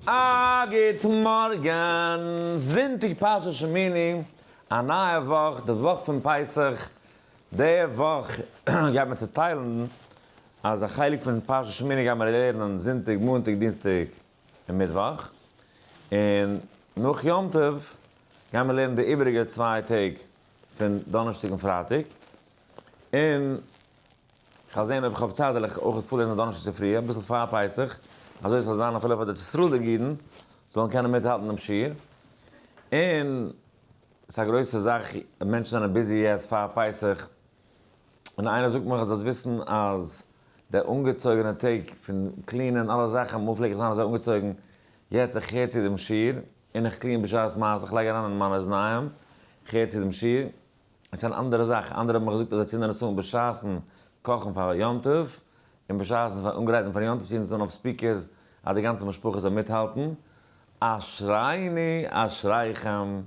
א גוט מארגן! זונטאג פרשת שמיני, א נייע וואך, די וואך פון פסח, די וואך גייט מען צוטיילן אז א חלק פון פרשת שמיני גייט מען לערנען זונטאג, מאנטאג, דינסטאג און מיטוואך, און נאך יום טוב גייט מען לערנען די איבעריגע צוויי טעג פון דאנערשטאג און פרייטאג, און כ'וועל זען אויב כ'האב צייט וועל איך אויך פארלערנען דאנערשטאג צופרי אביסל פאר פסח, אזוי ס'זאל זיין אפילו פאר די ארץ ישראל'דיגע אידן זאלן קענען מיטהאלטן דעם שיעור. און ס'איז א גרויסע זאך, מענטשן זענען busy יעצט פאר פסח, און איינער זאגט מיך אז זאלסט וויסן אז די אנגעצויגענע טעג פון clean ען אלע זאכן, אמאל פלעג איך זיין אזוי אנגעצויגן, יעצט איך הער צו דעם שיעור און איך clean בשעת מעשה, איך לייג אריין אין מיינע אוזניים, איך הער צו דעם שיעור, עס איז אן אנדערע זאך, אנדערע האבן מיר געזאגט אז זיי צינדען עס אן בשעת'ן קאכן פאר יום טוב, און בשעת'ן פאר אנגרייטן פאר יום טוב צינדן זיי עס אן אויף speakers אז די גאנצע משפחה זאל מיטהאלטן, אשרינו אשריכם,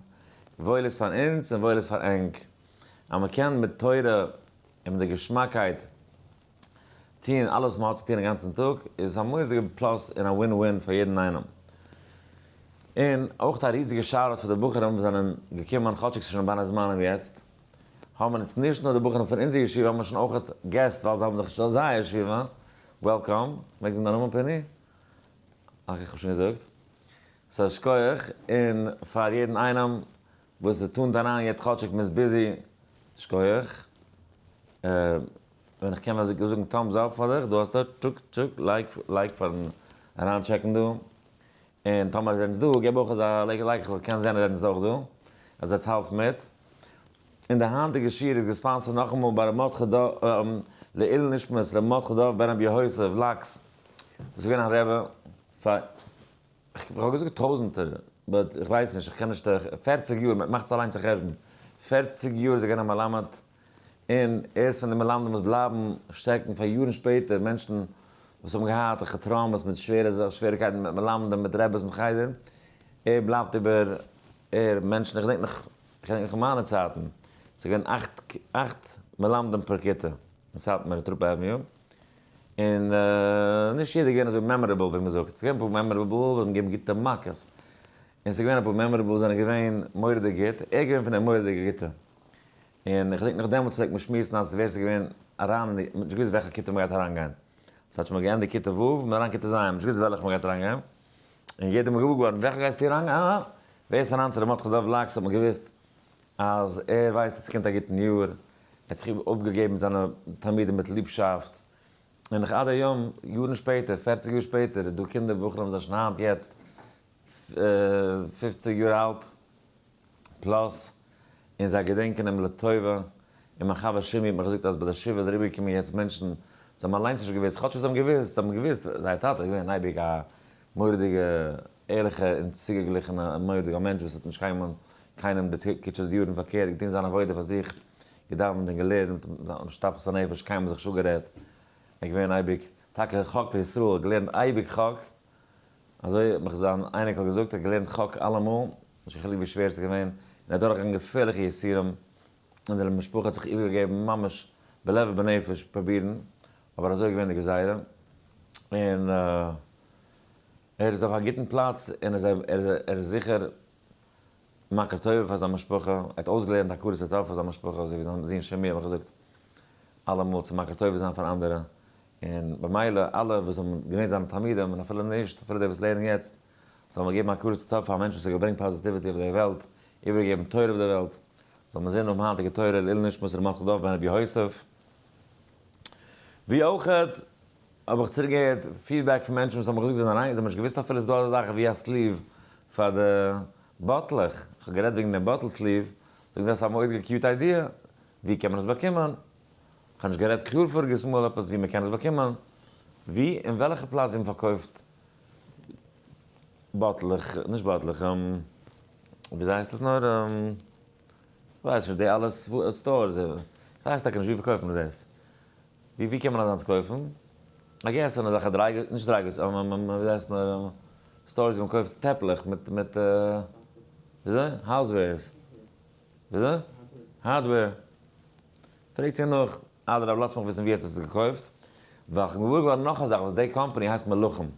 וואויל איז פאר אונז און וואויל איז פאר ענק, אז מען קען מיט תורה און מיט די געשמאקייט טוען אלעס וואס מען האט צו טון אגאנצן טאג, איז עס א מורא'דיגע plus און א win win פאר יעדן איינעם. און אויך א ריזיגע shout out פאר די בחורים וואס זענען געקומען, כאטשיג ס'איז שוין בין הזמנים יעצט, האבן אונז נישט נאר די בחורים פון אונזער ישיבה, האבן מיר שוין אויך געסט ווייל זיי האבן דאך שוין זייער ישיבה, welcome, מעג זאגן דיין נאמען פיני? okay איך האב שוין געזאגט. so שכוח, און פאר יעדן איינעם וואס טאנט אריין יעצט כאטשיג מ'איז busy, שכוח. ווען איך קען וועל איך זאגן thumbs up פאר דיך, דא האסטו, טשוק טשוק, like like פארן אריין check ן דא, און טאמער זענטס דא געב אויך אזא like איך זאל קענען זען אז זענטס אויך דא, אז עטס האלטס מיט. און די היינטיגע שיעור איזגע sponsor ט נאכאמאל ביי ר' מרדכי דוב, לעילוי נשמת ר' מרדכי דוב בן רבי יהוסף לאקס, וואס איז געווען א רבי פאר. איך האב געזאגט טויזענטער, but איך ווייס נישט, איך קען נישט, פערציג יאר, מאכטס אליינס א חשבון, פערציג יאר איז ער געווען א מלמד, און ער איז פון די מלמדים וואס בלייבן שטעקן פאר יארן שפעטער, מענטשן וואס האבן געהאט traumas מיט שווערע שוועריקייטן מיט מלמדים, מיט רעבעס, מיט חדר, ער בלייבט איבער, ער, מענטשן, איך געדענק נאך, איך געדענק נאך אין מיינע צייטן, ס'איז געווען אכט, אכט מלמדים פער כיתה. אין סאטמאר אין Throop Avenue, און נישט יעדער איז געווען אזוי memorable ווי מ'זאגט, ס'איז געווען אפאר memorable וואס האבן געגעבן גוטע מכות, און ס'איז געווען אפאר memorable וואס זענען געווען מורא'דיג גוט, ער איז געווען פון די מורא'דיגע גוטע, און איך געדענק נאך דעמאלטס פלעגט מען שמועסן אז ווער ס'איז געווען אריין אין די, מ'האט נישט געוואוסט וועלכע כיתה מ'גייט אריינגיין, ס'האט שוין געענדיגט כיתה ו', מ'איז אריין כיתה ז', מ'האט נישט געוואוסט וועלכע מ'גייט אריינגיין, און יעדער איז געוואר געווארן וועלכע גייסטו אריינגיין, אה, ווער איז אריין צו ר' מרדכי דוב לאקס האט מען געוואוסט אז ער ווייסט אז ס'קומט א גוטן יאר, ער האט זיך אפגעגעבן מיט זיינע תלמידים מיט ליבשאפט, און נאך עד היום, יארן שפעטער, פערציג יאר שפעטער, איז דא קינדער בחורים זענען שוין היינט יעצט פופציג יאר אלט plus, און זיי געדענקען אים לטובה, און מיין חבר שימי האט מיר געזאגט אז ביי די שבעה איז אריבערגעקומען יעצט מענטשן, זיי האבן אליינס נישט געוואוסט, כאטש זיי האבן געוואוסט, זיי האבן געוואוסט, זייער טאטע איז געווען אייביג א מורא'דיגע ערליכע און צוגעגליכענע מורא'דיגע מענטש וואס האט נישט קיינמאל קיינעם דערקוטשעט די יארן פארקערט געטון זיין עבודה פאר זיך, געדאווענט און געלערנט מיט זיין השתפכות הנפש קיינמאל זיך נישט אפגערעדט, ער איז געווען אייביג טאקע חק לישראל, געלערנט אייביג חק, אזוי האט מיך זיין אייניקל געזאגט, ער האט געלערנט חק אלעמאל, נישט קיין חילוק ווי שווער עס איז געווען, און ער האט דורכגעגאנגען געפערליכע יסורים, און די משפחה האט זיך איבערגעגעבן ממש בלב ובנפש פרובירן, אבער אזוי איז געווען די גזירה, און ער איז אויף א גוטן פלאץ, און ער איז זיכער מכיר טובה פאר זיין משפחה, ער האט אויסגעלערנט הכרת הטוב פאר זיין משפחה, אזוי ווי זיין זון שמעי האט מיך געזאגט אלעמאל צו מכיר טובה זיין פאר אנדערע, און במילא אלע וואס האבן געווען זיינע תלמידים, און אפילו נישט, אפילו די וואס לערנען יעצט, זאל מען געבן הכרת הטוב פאר א מענטש וואס האט געברענגט positivity אויף דער וועלט, איבערגעגעבן תורה אויף דער וועלט, זאל מען זען האבן היינטיגע תורה לעילוי נשמת ר' מרדכי דוב בן רבי יוסף. ווי אויך האב איך צוריק געהערט feedback פון מענטשן וואס האבן מיר געזאגט זיי זענען אריין זיי האבן נישט געוואוסט אפילו ס'איז דא אזא זאך ווי א sleeve פאר די באטלעך, איך האב גערעדט וועגן דעם bottle sleeve, זאגן זיי ס'איז א מורא'דיגע cute idea, ווי קען מען עס באקומען? איך האב נישט גערעדט קלאר פאריגעס מאל עפעס ווי מ'קען עס באקומען, ווי אין וועלכע פלאץ ווי מ'פארקויפט באטלעך, נישט באטלעך, וויאזוי הייסט עס נאר? כ'ווייס נישט, די אלע stores, כ'ווייס טאקע נישט ווי פארקויפט מען דאס? ווי ווי קען מען אזאנס קויפן? I guess אין אזעלכע dry goods, נישט dry goods, ווי הייסט נאר, stores ווי מען קויפט טעפלעך מיט מיט וויאזוי? housewares. וויאזוי? hardware. פרעגט זיך נאך, אדרבה לאזט מיך וויסן ווי האט עס געקויפט, ווייל כ'בין געוואר געווארן נאך א זאך וואס די קאמפאני הייסט מלכים,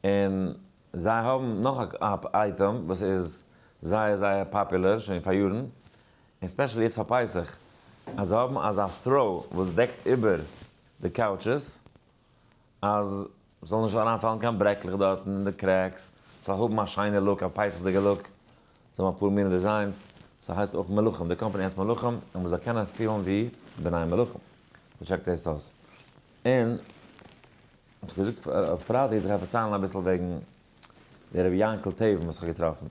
און. זיי האבן נאך א item וואס איז זייער זייער פאפולער שוין פאר יארן, און specially יעצט פאר פסח, אז זיי האבן אזא throw וואס דעקט איבער די couches, אז ס'זאל נישט אריינפאלן קיין ברעקלעך דארטן אין די cracks, ס'זאל האבן א שיינע look, א פסח'דיגע look, זיי האבן אפאר מיני designs, ס'הייסט אויך מלכים, די קאמפאני הייסט מלכים, און מ'זאל קענען פילן ווי בני מלכים. so check דאס אויס. און איך האב געזאגט אויף פרייטאג אז איך גיי פארציילן אביסל וועגן דער רבי יענקל טעבן וואס איך האב געטראפן.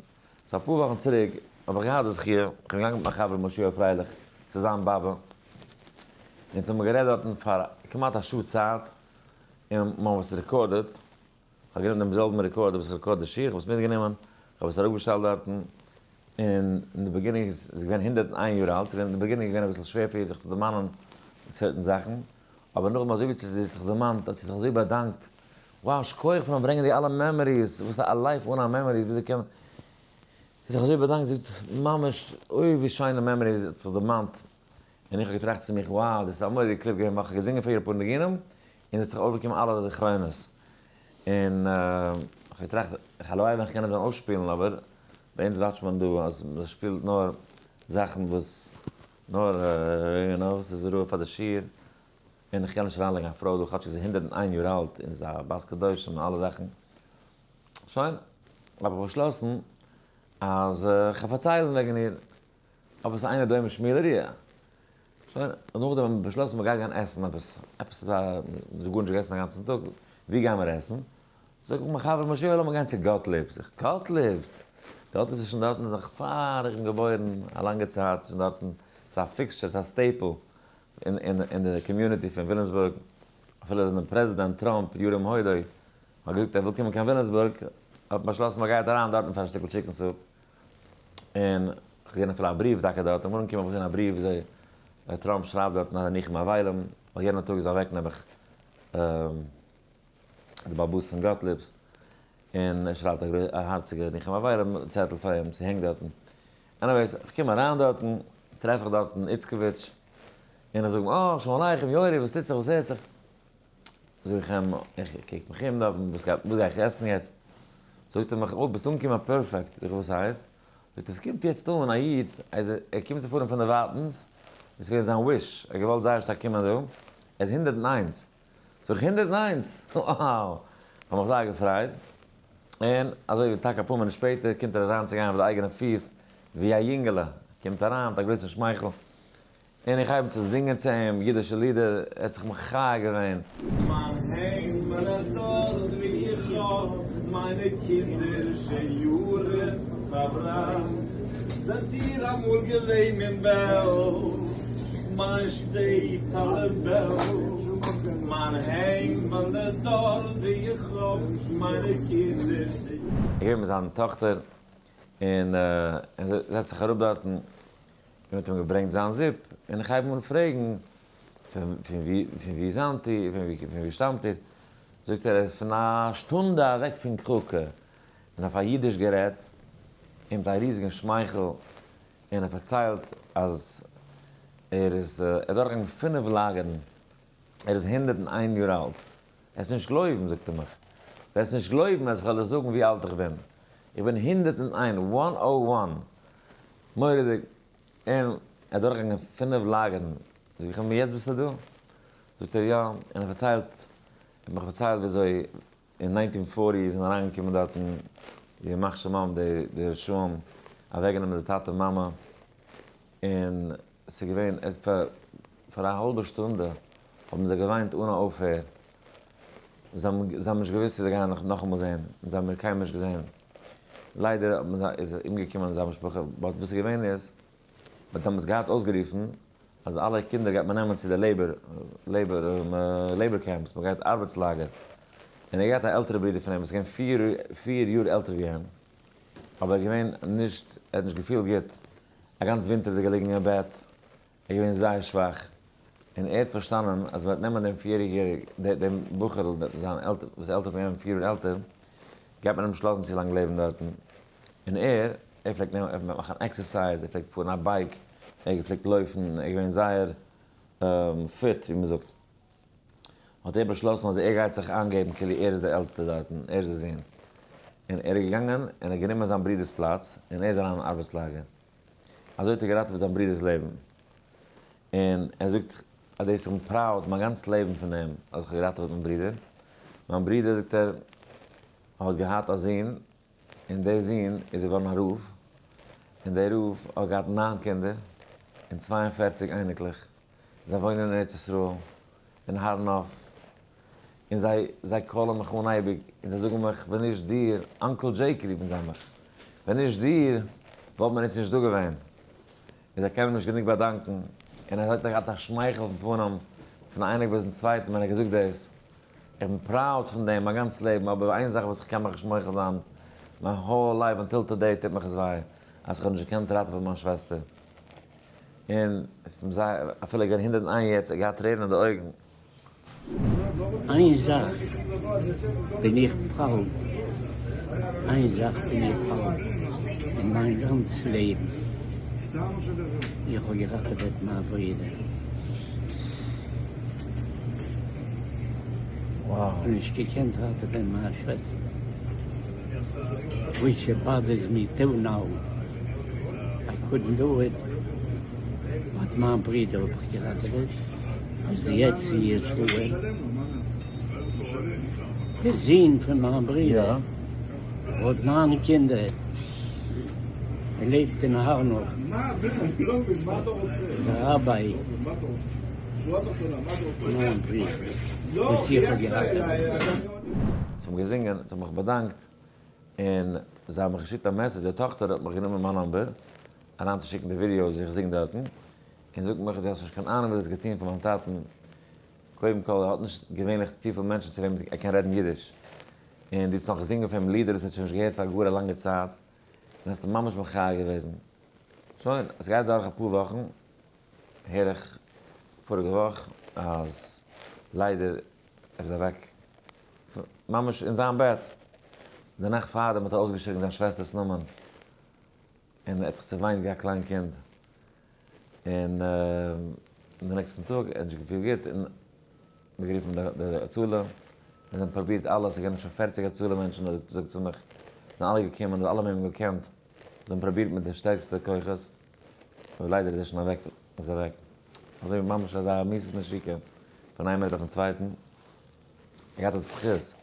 so אפאר וואכן צוריק האב איך געהאט די זכי', איך בין געגאנגען מיט מיין חבר משה יואל פרייליך צו זיין באבע, און אונז האבן גערעדט דארטן פאר כמעט א שעה צייט, און מ'האט עס recorded, איך האב גענומען דעם זעלבן recorder וואס איך record די שיעור, איך האב עס מיטגענומען, איך האב עס אראפגעשטעלט דארטן, און אין די beginning איז זי געווען 101 יאר אלט, אין די beginning איז געווען אביסל שווער פאר איר זיך צו דערמאנען certain זאכן, אבער נאכדעם אזוי ווי זי האט זיך דערמאנט האט זי זיך אזוי באדאנקט, wow שכוח פארן ברענגען די אלע memories, וואס א life אן א memories, וויאזוי קען מען, זי האט זיך אזוי באדאנקט, זי זאגט ממש אוי ווי שיינע memories זי האט זיך דערמאנט, און איך האב געטראכט צו מיך wow דאס איז א מורא'דיגע clip געווען, ווייל איך האב געזינגען פאר איר אפאר ניגונים, און זי האט זיך אויפגעקומען אלע זכרונות, און איך האב געטראכט הלוואי ווען איך קען עס ווען אויסשפילן, אבער ביי אונז watch ט מען דא אז מען שפילט נאר זאכן וואס נאר יו נאו ס'איז ראוי פאר די שיעור, און איך קען נישט אריינלייגן א פרוי דא כאטשיג זי איז 101 יאר אלט און איז א בת קדושים און אלע זאכן. שוין, האב איך באשלאסן אז כ'וועל פארציילן וועגן איר, אבער ס'איז אינו דומה שמיעה לראיה. שוין, און נאכדעם האט מען באשלאסן מ'גייט גיין עסן עפעס, עפעס מ'האט גארנישט געגעסן א גאנצן טאג, ווי גייען מיר עסן? זאג איך מיין חבר משה לאמיר גיין צו גאטליב'ס, איך גאטליב'ס? גאטליב'ס איז שוין דארטן זיך פאר איך בין געבוירן א לאנגע צייט, שוין דארטן, ס'איז א fixture, ס'איז א staple אין די community פון וויליאמסבורג, אפילו ווען פרעזידענט טראמפ ירום הודו האט געזאגט ער וויל קומען קיין וויליאמסבורג, האט מען באשלאסן מען גייט אריין דארטן פאר א שטיקל chicken soup, און כ'האב געזען אפילו א בריוו טאקע דארט, אמאל אנגעקומען האב איך געזען א בריוו וויאזוי טראמפ שרייבט דארטן אז ניחום אבלים, ווייל יענע טאג איז אוועק נעבעך די בעל הבית פון גאטליב'ס, און ער שרייבט א הארציגע ניחום אבלים צעטל פאר אים, ס'הענגט דארטן. anyways, איך קום אריין דארטן, טרעף איך דארטן איצקאוויטש, און איך זאג אים, אה, שלום עליכם, יורי, וואס טוט זיך, וואס הערט זיך? זאג איך אים, איך קוק מיך אום דארטן, וואס גייט, וואס גיי איך עסן יעצט? זאגט ער מיך, אוי, ביסט אנגעקומען perfect. זאג איך, וואס הייסט? זאגט ער, עס קומט יעצט אן א איד, ער קומט צו פארן פון דערווייטנס, עס איז געווען זיין wish, ער האט געוואלט זייער שטארק קומען דא, ער איז 101. זאג איך, 101? Wow! כ'האב מיך זייער געפרייט. און אזוי ווי טאקע אפאר מינוט שפעטער קומט ער אריין צו גיין אויף די אייגענע פיס, ווי א יונגעלע, קומט אריין מיט א גרויסן שמייכל, און איך הייב אן צו זינגען צו אים אידישע לידער, ער האט זיך מחיה געווען. מיין היימעלע דארט ווי איך האב מיינע קינדערשע יארן פארבראכט, זענט איר אמאל געווען אין בעלז, מיין שטעטעלע בעלז, מיין היימעלע דארט ווי איך האב מיינע קינדערשע. ער געווען מיט זיין טאכטער, און ער זעצט זיך אראפ דארטן, און מ'האט אים געברענגט זיין זופ, און איך הייב אן פרעגן, פון וואו זענט איר, פון וואו שטאמט איר? זאגט ער, ער איז פון א שטונדע אוועק פון קראקע, און אויף א אידיש גערעדט, און מיט א ריזיגן שמייכל, און ער פארציילט אז ער איז אדורכגעגאנגען פינף לאגערן, ער איז 101 יאר אלט, וועסט נישט גלויבן, זאגט ער מיך, וועסט נישט גלויבן אז איך וועל דיר זאגן ווי אלט איך בין, איך בין 101, one o one, מורא'דיג, און ער איז דורכגעגאנגען פינף לאגערן, זאג איך אים, יעצט ביסטו דא? זאגט ער יא, און ער פארציילט, ער האט מיך פארציילט וויאזוי אין 1940 זענען אריינגעקומען דארטן די ימח שמם, די רשעים, אוועקגענומען די טאטע מאמע, און ס'איז געווען פאר א האלבע שטונדע האבן זיי געוויינט אן א אויפהער, זיי האבן נישט געוואוסט צו זיי גייען נאכאמאל זען, זיי האבן קיינמאל נישט געזען, ליידער איז אומגעקומען זיין משפחה, but וואס איז געווען איז, מען האט דעמאלטס געהאט אויסגערופן אז אלע קינדער גייט מען נעמען צו די labor, labor, labor camps, מען גייט ארבעטס לאגער, און ער האט געהאט א עלטערע ברודער פון אים וואס איז געווען פיר יאר עלטער ווי אים, אבער ער איז געווען נישט, ער האט נישט געפילט גוט, א גאנץ ווינטער איז ער געליגן אין בעט, ער איז געווען זייער שוואך, און ער האט פארשטאנען אז מען וועט נעמען דעם פיריגער, דעם בחור'ל, זיין עלטער, וואס איז עלטער פון אים, פיר יאר עלטער, גייט מען אים נישט לאזן צו לאנג לעבן דארטן. און ער, ער פלעגט נעמען, ער פלעגט מאכן exercise, ער פלעגט פארן א bike, ער פלעגט לויפן, ער איז געווען זייער fit, ווי מען זאגט. האט ער באשלאסן אז ער גייט זיך איינגעבן כאילו ער איז דער עלטסטער דארטן, ער איז דער זון. און ער איז געגאנגען און ער האט גענומען זיין ברודער'ס פלאץ, און ער איז אריין אין ארבעטס לאגער. אזוי האט ער געראטעוועט זיין ברודער'ס לעבן. און ער זאגט אז דאס איך בין proud מיין גאנץ לעבן פון דעם אז איך האב געראטעוועט מיין ברודער. מיין ברודער זאגט ער האט געהאט א זון, און דער זון איז געווארן א רב, און דער רב האט געהאט ניין קינדער און 42 אייניקלעך. זיי וואוינען אין ארץ ישראל, אין הר נוף, און זיי call ען מיך אן אייביג, און זיי זאגן מיך, ווען נישט דיר, Uncle Jake רופן זיי מיך, ווען נישט דיר, וואלט מען אונז נישט דא געווען. און זיי קענען אים נישט גענוג באדאנקען, און ער האט געהאט א שמייכל אויפן פנים, פון איין עק ביזן צווייטן ווען ער האט געזאגט דאס. איך בין proud פון דעם מיין גאנץ לעבן, אבער איין זאך וואס איך קען מיך נישט מוחל זיין, מיין whole life until today טוט מיך עס וויי, אז איך האב נישט געקענט ראטעווען מיין שוועסטער. און עס איז אים זייער, אפילו ער איז געווען 101 יעצט, ער האט געהאט טרערן אין די אויגן. איין זאך בין איך proud, איין זאך בין איך proud אין מיין גאנץ לעבן, איך האב געראטעוועט מיין ברודער. כ'האב נישט געקענט ראטעווען מיין שוועסטער, which bothers me till now, I couldn't do it, but מיין ברודער האב איך געראטעוועט, איז יעצט אין ישראל, דער זון פון מיין ברודער האט ניין קינדער, ער לעבט אין הר נוף, איז א ראביי. מיין ברודער וואס איך האב געראטעוועט. זיי האבן געזינגען, זיי האבן מיך באדאנקט, און זיי האבן מיך געשיקט א message, די טאכטער האט מיך גענומען מיין number, אריינצושיקן די videos ווי איך זינג דארטן, און זאגט מיך, דו האסט נישט קיין אהנונג וואס דו האסט געטון פאר מיין טאטן, קודם כל ער האט נישט געווענליך צופיל מענטשן צו וועמען ער קען רעדן אידיש, און דו האסט נאך געזינגען פאר אים לידער וואס ער האט שוין נישט געהערט פאר גאר א לאנגע צייט, און האסט אים ממש מחיה געוועזן. שוין, עס גייט דורך אפאר וואכן, הער איך פאריגע וואך אז ליידער ער איז אוועק ממש אין זיין בעט, די נאכט פארדעם האט ער אויסגעשריגן זיין שוועסטער'ס נאמען און ער האט זיך צעוויינט ווי א קליין קינד, און די נעקסטן טאג ער האט נישט געפילט גוט און מ'האט גערופן די הצלה און זיי האבן פרובירט אלעס, ס'איז געווען שוין 40 הצלה מענטשן זאגט זי מיך, זענען אלע געקומען, אלע האבן אים געקענט, זיי האבן פרובירט מיט די שטערקסטע כוחות, אבער ליידער איז ער שוין אוועק, איז אוועק. אזוי ווי ממש אזא מיתת נשיקה פון איין מינוט אויפן צווייטן. ער געהאט א זכות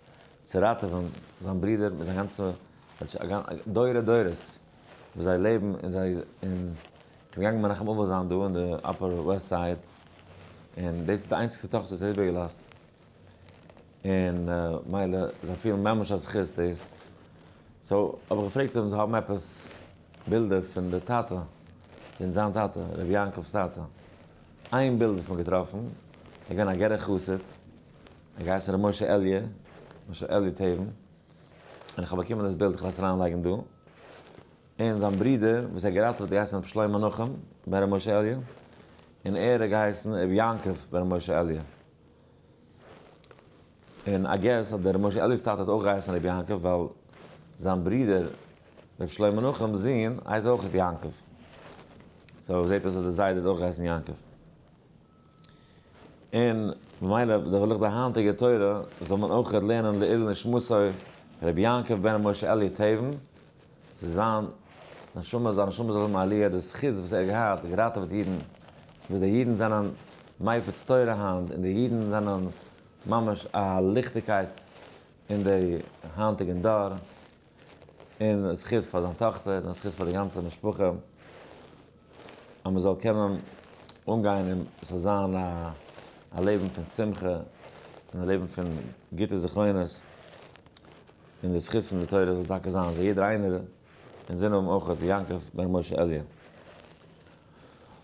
צו ראטעווען זיין ברודער מיט זיין גאנצע דורי דורות וואס זיי לעבן און זיי און איך בין געגאנגען מנחם אבל זיין דא אין די Upper West Side, און דאס איז די איינציגסטע טאכטער וואס ער האט איבערגעלאזט, און מילא זיי פילן ממש א זכות דאס, so האב איך געפרעגט אויב זיי האבן עפעס בילדער פון די טאטע, פון זיין טאטע, רבי יעקב'ס טאטע. איין בילד וואס מ'האט געטראפן, ער איז געווען א גערער חסיד, ער האט געהייסן ר' משה אלי', משה אלי' טעבן, און איך האב באקומען דאס בילד, איך וועל עס אריינלייגן דא. און זיין ברודער וואס ער האט געראטעוועט האט געהייסן רבי שלמה נחום בן ר' משה אלי', און ער האט געהייסן רבי יעקב בן ר' משה אלי'. און I guess אז דער ר' משה אלי'ס טאטע האט אויך געהייסן רבי יעקב ווייל זיין ברודער רבי שלמה נחום'ס זון הייסט אויך יעקב. so זעט אויס אז דער זיידע האט אויך געהייסן יעקב. און ממילא וויל איך די היינטיגע תורה זאל מען אויך לערנען לעילוי נשמתו רבי יעקב בן ר' משה אלי' טעבן, ס'איז זיין נשמה, זיין נשמה זאל האבן עליה, די זכות וואס ער האט געהאט, געראטעוועט אידן, וואס די אידן זענען מפיץ תורה היינט, און די אידן זענען ממש א ליכטיגקייט אין די היינטיגן דור, און זכות פאר זיין טאכטער, און זכות פאר די גאנצע משפחה, אז מען זאל קענען אנגיין און עס זאל זיין א לעבן פון שמחה, און א לעבן פון גוטע זכרונות, און די זכות פון די תורה זאל טאקע זיין זאל יעדער איינער אין זין האבן אויך ווי יעקב בן משה אלי'.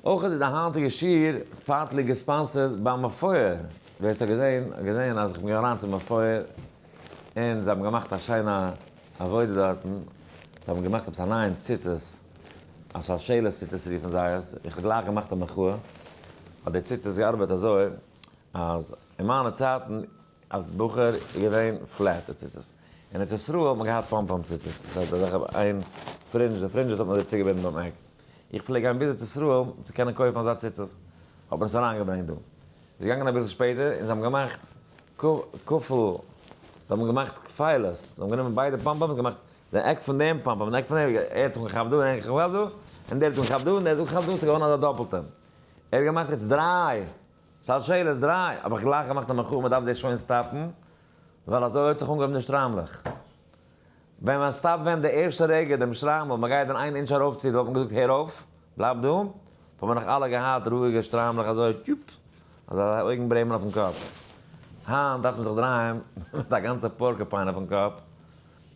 אויך איז די היינטיגע שיעור partly גע sponsored ביי מפואר, ווער עס האט געזען האט געזען אז איך בין געווען אריין צו מפואר און זיי האבן געמאכט א שיינע עבודה דארטן, זיי האבן געמאכט עפעס א נייעם ציצית, א שלשלת ציצית רופן זיי עס, איך האב גלייך געמאכט א מחאה, האט די ציצית געארבעט אזוי אז אין מיינע צייטן אלס בחור איז געווען flat די ציצית. אין ארץ ישראל האט מען געהאט פאם פאם ציצית. דאס הייסט אזעלכע איין fringe, די fringes האט מען אזוי צוגעבינדן ביים עק. איך פלעג גיין ביז ארץ ישראל צו קענען קויפן אזא ציצית. האט מען עס אריינגעברענגט דא. איז געגאנגען אביסל שפעטער און זיי האבן געמאכט כפל, זיי האבן געמאכט כפילות. זיי האבן גענומען ביידע פאם פאמס און געמאכט. די עק פון דעם פאמפ און די עק פון דעם, ער האט זיך געכאפט דא און ער האט געכאפט דא, און דער האט געכאפט דא און דער האט געכאפט דא, ס'איז געווארן אזא דאפלטע. ער האט געמאכט יעצט דריי שלשלת דריי, האב איך גלייך געמאכט א מחאה מ'דארף דאס שוין stop ן, ווייל אזוי האט זיך אנגעהויבן די שטריימלעך. ווען מען stop ט ווען די ערשטע רגע דעם שטריימל, מ'גייט ווען איין אינטש ארויפצו וואלט מען געזאגט הער אויף, בלייב דא, וואלט מען נאך אלע געהאט רואיגע שטריימלעך אזוי טשופ, אזא אויגן ברעמען אויפן קאפ. היינט דארף מען זיך דרייען מיט א גאנצע porcupine אויפן קאפ,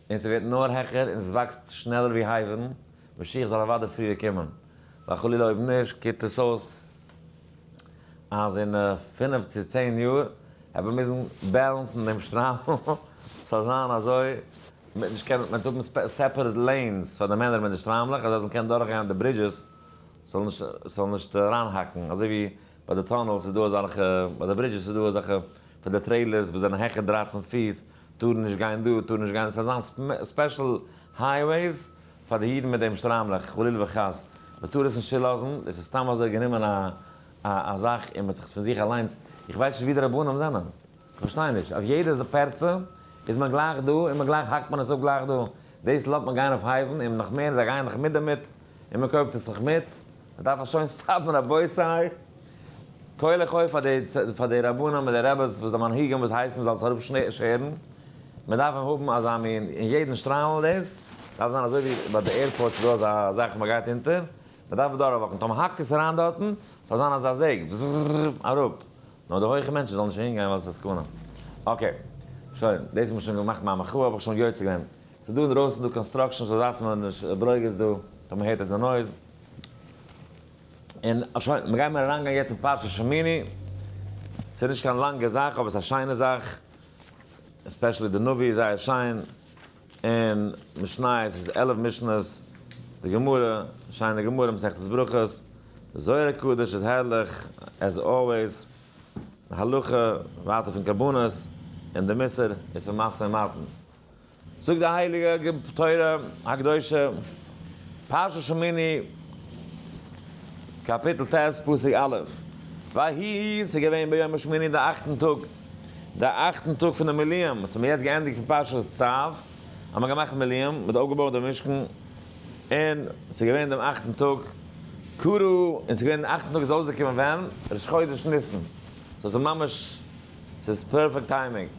און ס'ווערט נאר העכער און ס'וואקסט שנעלער ווי הייוון, משיח זאל אוודאי פריער קומען, ווייל חלילה אויב נישט קוקט עס אויס אז אין 5 צו 10 יאר וועט מען מוזן balance ן דעם שטריימל ס'זאל זיין אזוי מ'וועט נישט קענען, מ'וועט האבן separate lanes פאר די מענער מיט די שטריימלעך אז זיי זאלן קענען דורכגיין די bridges ס'זאל נישט אריינהאקן, אזוי ווי ביי די tunnels איז דא אזעלכע, ביי די bridges איז דא אזעלכע פאר די trailers וואס זענען העכער 13 פיס טארן נישט גיין דא, טארן נישט גיין, ס'זאל זיין special highways פאר די אידן מיט דעם שטריימלעך, חלילה וחס, מ'טאר עס נישט צולאזן, דאס איז סתם אזוי גענומען א א זאך און מ'האט זיך פון זיך אליינס, איך ווייס נישט ווי די רבנים זענען, איך פארשטיי נישט, אויף יעדע פרצה איז מען גלייך דא און מען גלייך האקט מען עס אפ גלייך דא, דאס לאזט מען גיין אויף הייוון און נאך מער, זיי גייען נאך מיט דערמיט און מען קויפט עס נאך מיט, מען דארף עס שוין stop ן רבותי, כח אויף פאר די רבנים און די רעבעס וואס די מנהיגים וואס הייסן מען זאל עס אראפ שערן, מען דארף האבן אזא מין אין יעדן שטריימל דאס דארף זיין אזוי ווי ביי די airport איז דא אזא זאך מען גייט אונטער, מען דארף דורך walk ן, טאמער האקט עס אריין דארטן זאל זיין אזא זעג זזזז אראפ, נאר די הויכע מענטשן זאלן נישט אהין גיין ווייל עס איז א סכנה. okay, שוין, דאס האט מען שוין געמאכט מיין מחאה האב איך שוין יוצא געווען. ס'איז דא אינדרויסן דא construction so זייטס מיר נישט ברוגז דא טאמער הערט עטס די noise. און שוין, מיר גיימיר אריינגיין יעצט אין פרשת שמיני. ס'איז נישט קיין לאנגע זאך אבער ס'איז א שיינע זאך. especially די נביא איז זייער שיין. און משניות איז 11 משניות. די גמרא, שיינע גמרא, מסכת ברכות. די זוהר הקדוש איז הערליך, as always. הלכה, ווייטער פון קרבנות, און די מוסר איז פון משא ומתן. זאגט די הייליגע תורה הקדושה, פרשת שמיני, קאפיטל ט', פסוק א', ויהי, ס'איז געווען ביום השמיני די אכטן טאג, די אכטן טאג פון די מילואים, האט זיך מיר יעצט געענדיגט פון פרשת צו, האט מען געמאכט מילואים, מ'האט אויפגעבויט דעם משכן, און ס'איז געווען דעם אכטן טאג, קרא, און ס'איז געווען דעם אכטן טאג איז אויסגעקומען ווען? ראש חודש ניסן, so ס'איז ממש, ס'איז perfect timing.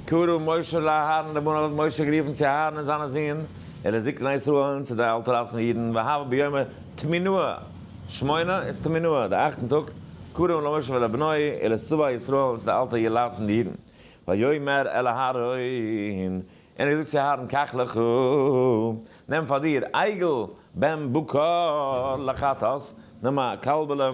קרא משה לאהרן לבניו האט משה גערופן צו אהרן און זיינע זין, ולזקני ישראל און צו די אלטע לייט פון אידן, והוה ביומא תמינאה, שמונה איז תמינאה, די אכטן טאג, קרא למשה ולבניו ולשבע ישראל און צו די אלטע לייט פון די אידן, ויאמר אל אהרן, און ער האט געזאגט צו אהרן, קח לך, נעם פאר דיר, עגל בן בקר לחטאת, נעם א קאלבעלע,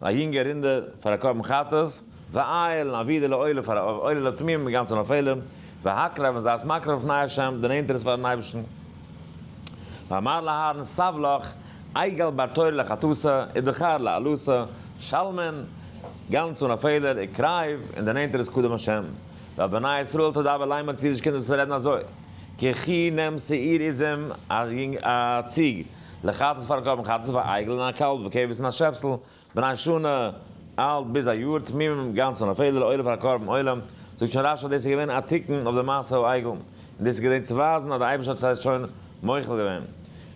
א יונגע רינדע פאר א קרבן חטאת, ואיל און א ווידער לעולה פאר א עולה לתמימים גאנץ אן א פעלער, והקרב און זיי עס מקריב לפני השם, דערנענטער עס פארן אייבערשטן. ואמר לאהרן סב לך, עגל בר תור לחטאתה, ודכר לעלתה, שלמין, גאנץ אן א פעלער, וקרב, און דערנענטער עס קדם השם. ואל בני ישראל תדבר לאמר צו אידישע קינדער זאלסטו רעדן אזוי, קחו נעם שעיר עזים, א ציג, לחטאת פאר א קרבן חטאת ועגל און א קאלב וכבש און א שעפסל, בני שנה, אלט ביז א יאר, תמימים, גאנץ אן א פעלער, לעולה פאר א קרבן עולה. זאגט שוין רשי אז דאס איז געווען א תיקון אויף די מעשה העגל, און דאס איז געווען צו ווייזן אז די אייבערשטער האט זיי שוין מוחל געווען.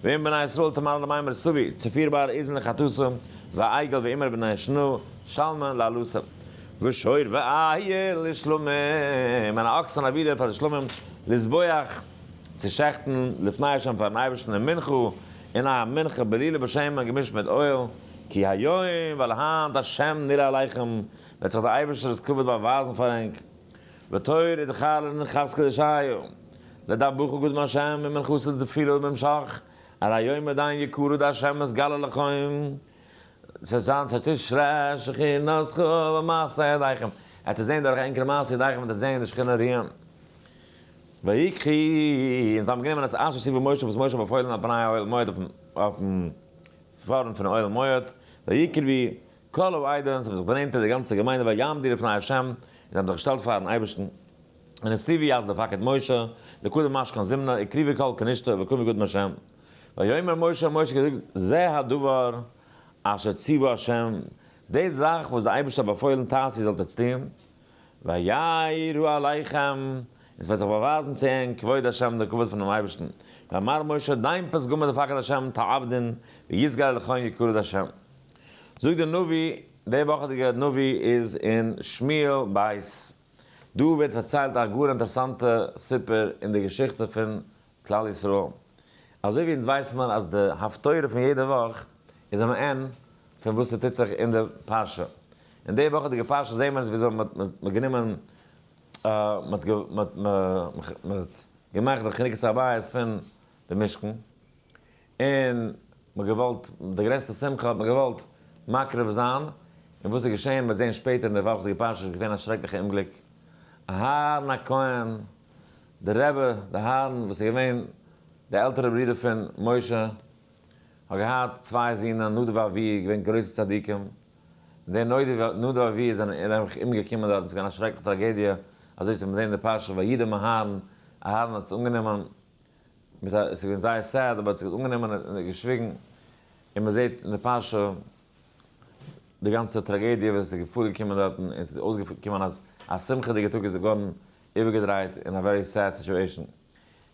ואם בני ישראל תאמר למימר סבי, צפיר בר איזן לחטאתו, ועגל ואמר בני שנה, שלמה לעלותו. ושור ואיל לשלמים, און א אקס און א ווידער פאר די שלמים, לזבוח, צו שעכטן, לפני השם פארן אייבערשטן, און מנחה, און א מנחה בלולה בשמן געמישט מיט אויל, כי היום, ווייל היינט השם נראה אליכם, וועט זיך דער אייבערשטער'ס כבוד באווייזן פאר ענק, ותור ודכר חזקה דשעיו, לדבוך קדם השם ומנחתו תפילה במשך, על היום עדיין יקרא דהשם מתגלה לכם, ס'וועט זיין שתשרה שכינתך במעשה ידיכם, עט איר זען דורך ענקערע מעשה ידיכם וועט איר זען די שכינה רוען. ויקחו, און זיי האבן גענומען את אשר ציוה משה וואס משה האט באפוילן על פני האוהל מועד אויפן פארנט פון אוהל מועד, ויקרבו כל העדה, און ס'האבן זיך דערנענטערט די גאנצע געמיינדע ויעמדו לפני ה', און זיי האבן זיך געשטעלט פארן אייבערשטן, ונסיבי אז לפקד משה, לקדם משכן זמנה, הקריבו כל כנשתו וקמו קדם ה'. ויאמר משה, משה האט געזאגט, זה הדבר אשר ציוה ה', די זאך וואס דער אייבערשטער האט באפוילן תעשו זאלט עטס טון, וירא עליכם, און ס'וועט זיך באווייזן צו ענק כבוד השם, דער כבוד פונעם אייבערשטן. ואמר משה, דיין פתגמא דפחד השם תעבדון, ויתגלה לכון יקרא השם. זאגט דער נביא, די וואכעדיגע נביא איז אין שמואל בית. דא ווערט פארציילט א גאר אינטערעסאנטע סיפור אין די געשיכטע פון כלל ישראל. אזוי ווי אונז ווייסט מען אז די הפטורה פון יעדע וואך איז א מעין פון וואס ס'טוט זיך אין די פרשה. אין די וואכעדיגע פרשה זעהן מיר וויאזוי מ'האט גענומען, מ'האט געמאכט די חנוכת הבית פון די משכן, און מ'האט געוואלט, די גרעסטע שמחה האט מען געוואלט מקריב זיין, און וואס איז געשען מ'וועט זען שפעטער אין די וואכעדיגע פרשה איז געווען א שרעקליכע אומגליק, אהרן הכהן, די רבי, די אהרן וואס איז געווען די עלטערע ברודער פון משה, האט געהאט צוויי זינען נדב ואביהוא, געווען גרויסע צדיקים, און די נדב ואביהוא זענען נעבעך אומגעקומען דארטן, ס'איז געווען א שרעקליכע טראגעדיע, אזוי ווי מיר זעען אין די פרשה וידום אהרן, אהרן האט עס אנגענומען מיט א, עס איז געווען זייער sad אבער האט זיך אנגענומען און געשוויגן, און מען זעט אין די פרשה די גאנצע טראגעדיע וואס איז פארגעקומען דארטן, און עס איז אויסגעקומען אז א שמחה'דיגע טאג איז געווארן איבערגעדרייט אין א very sad situation.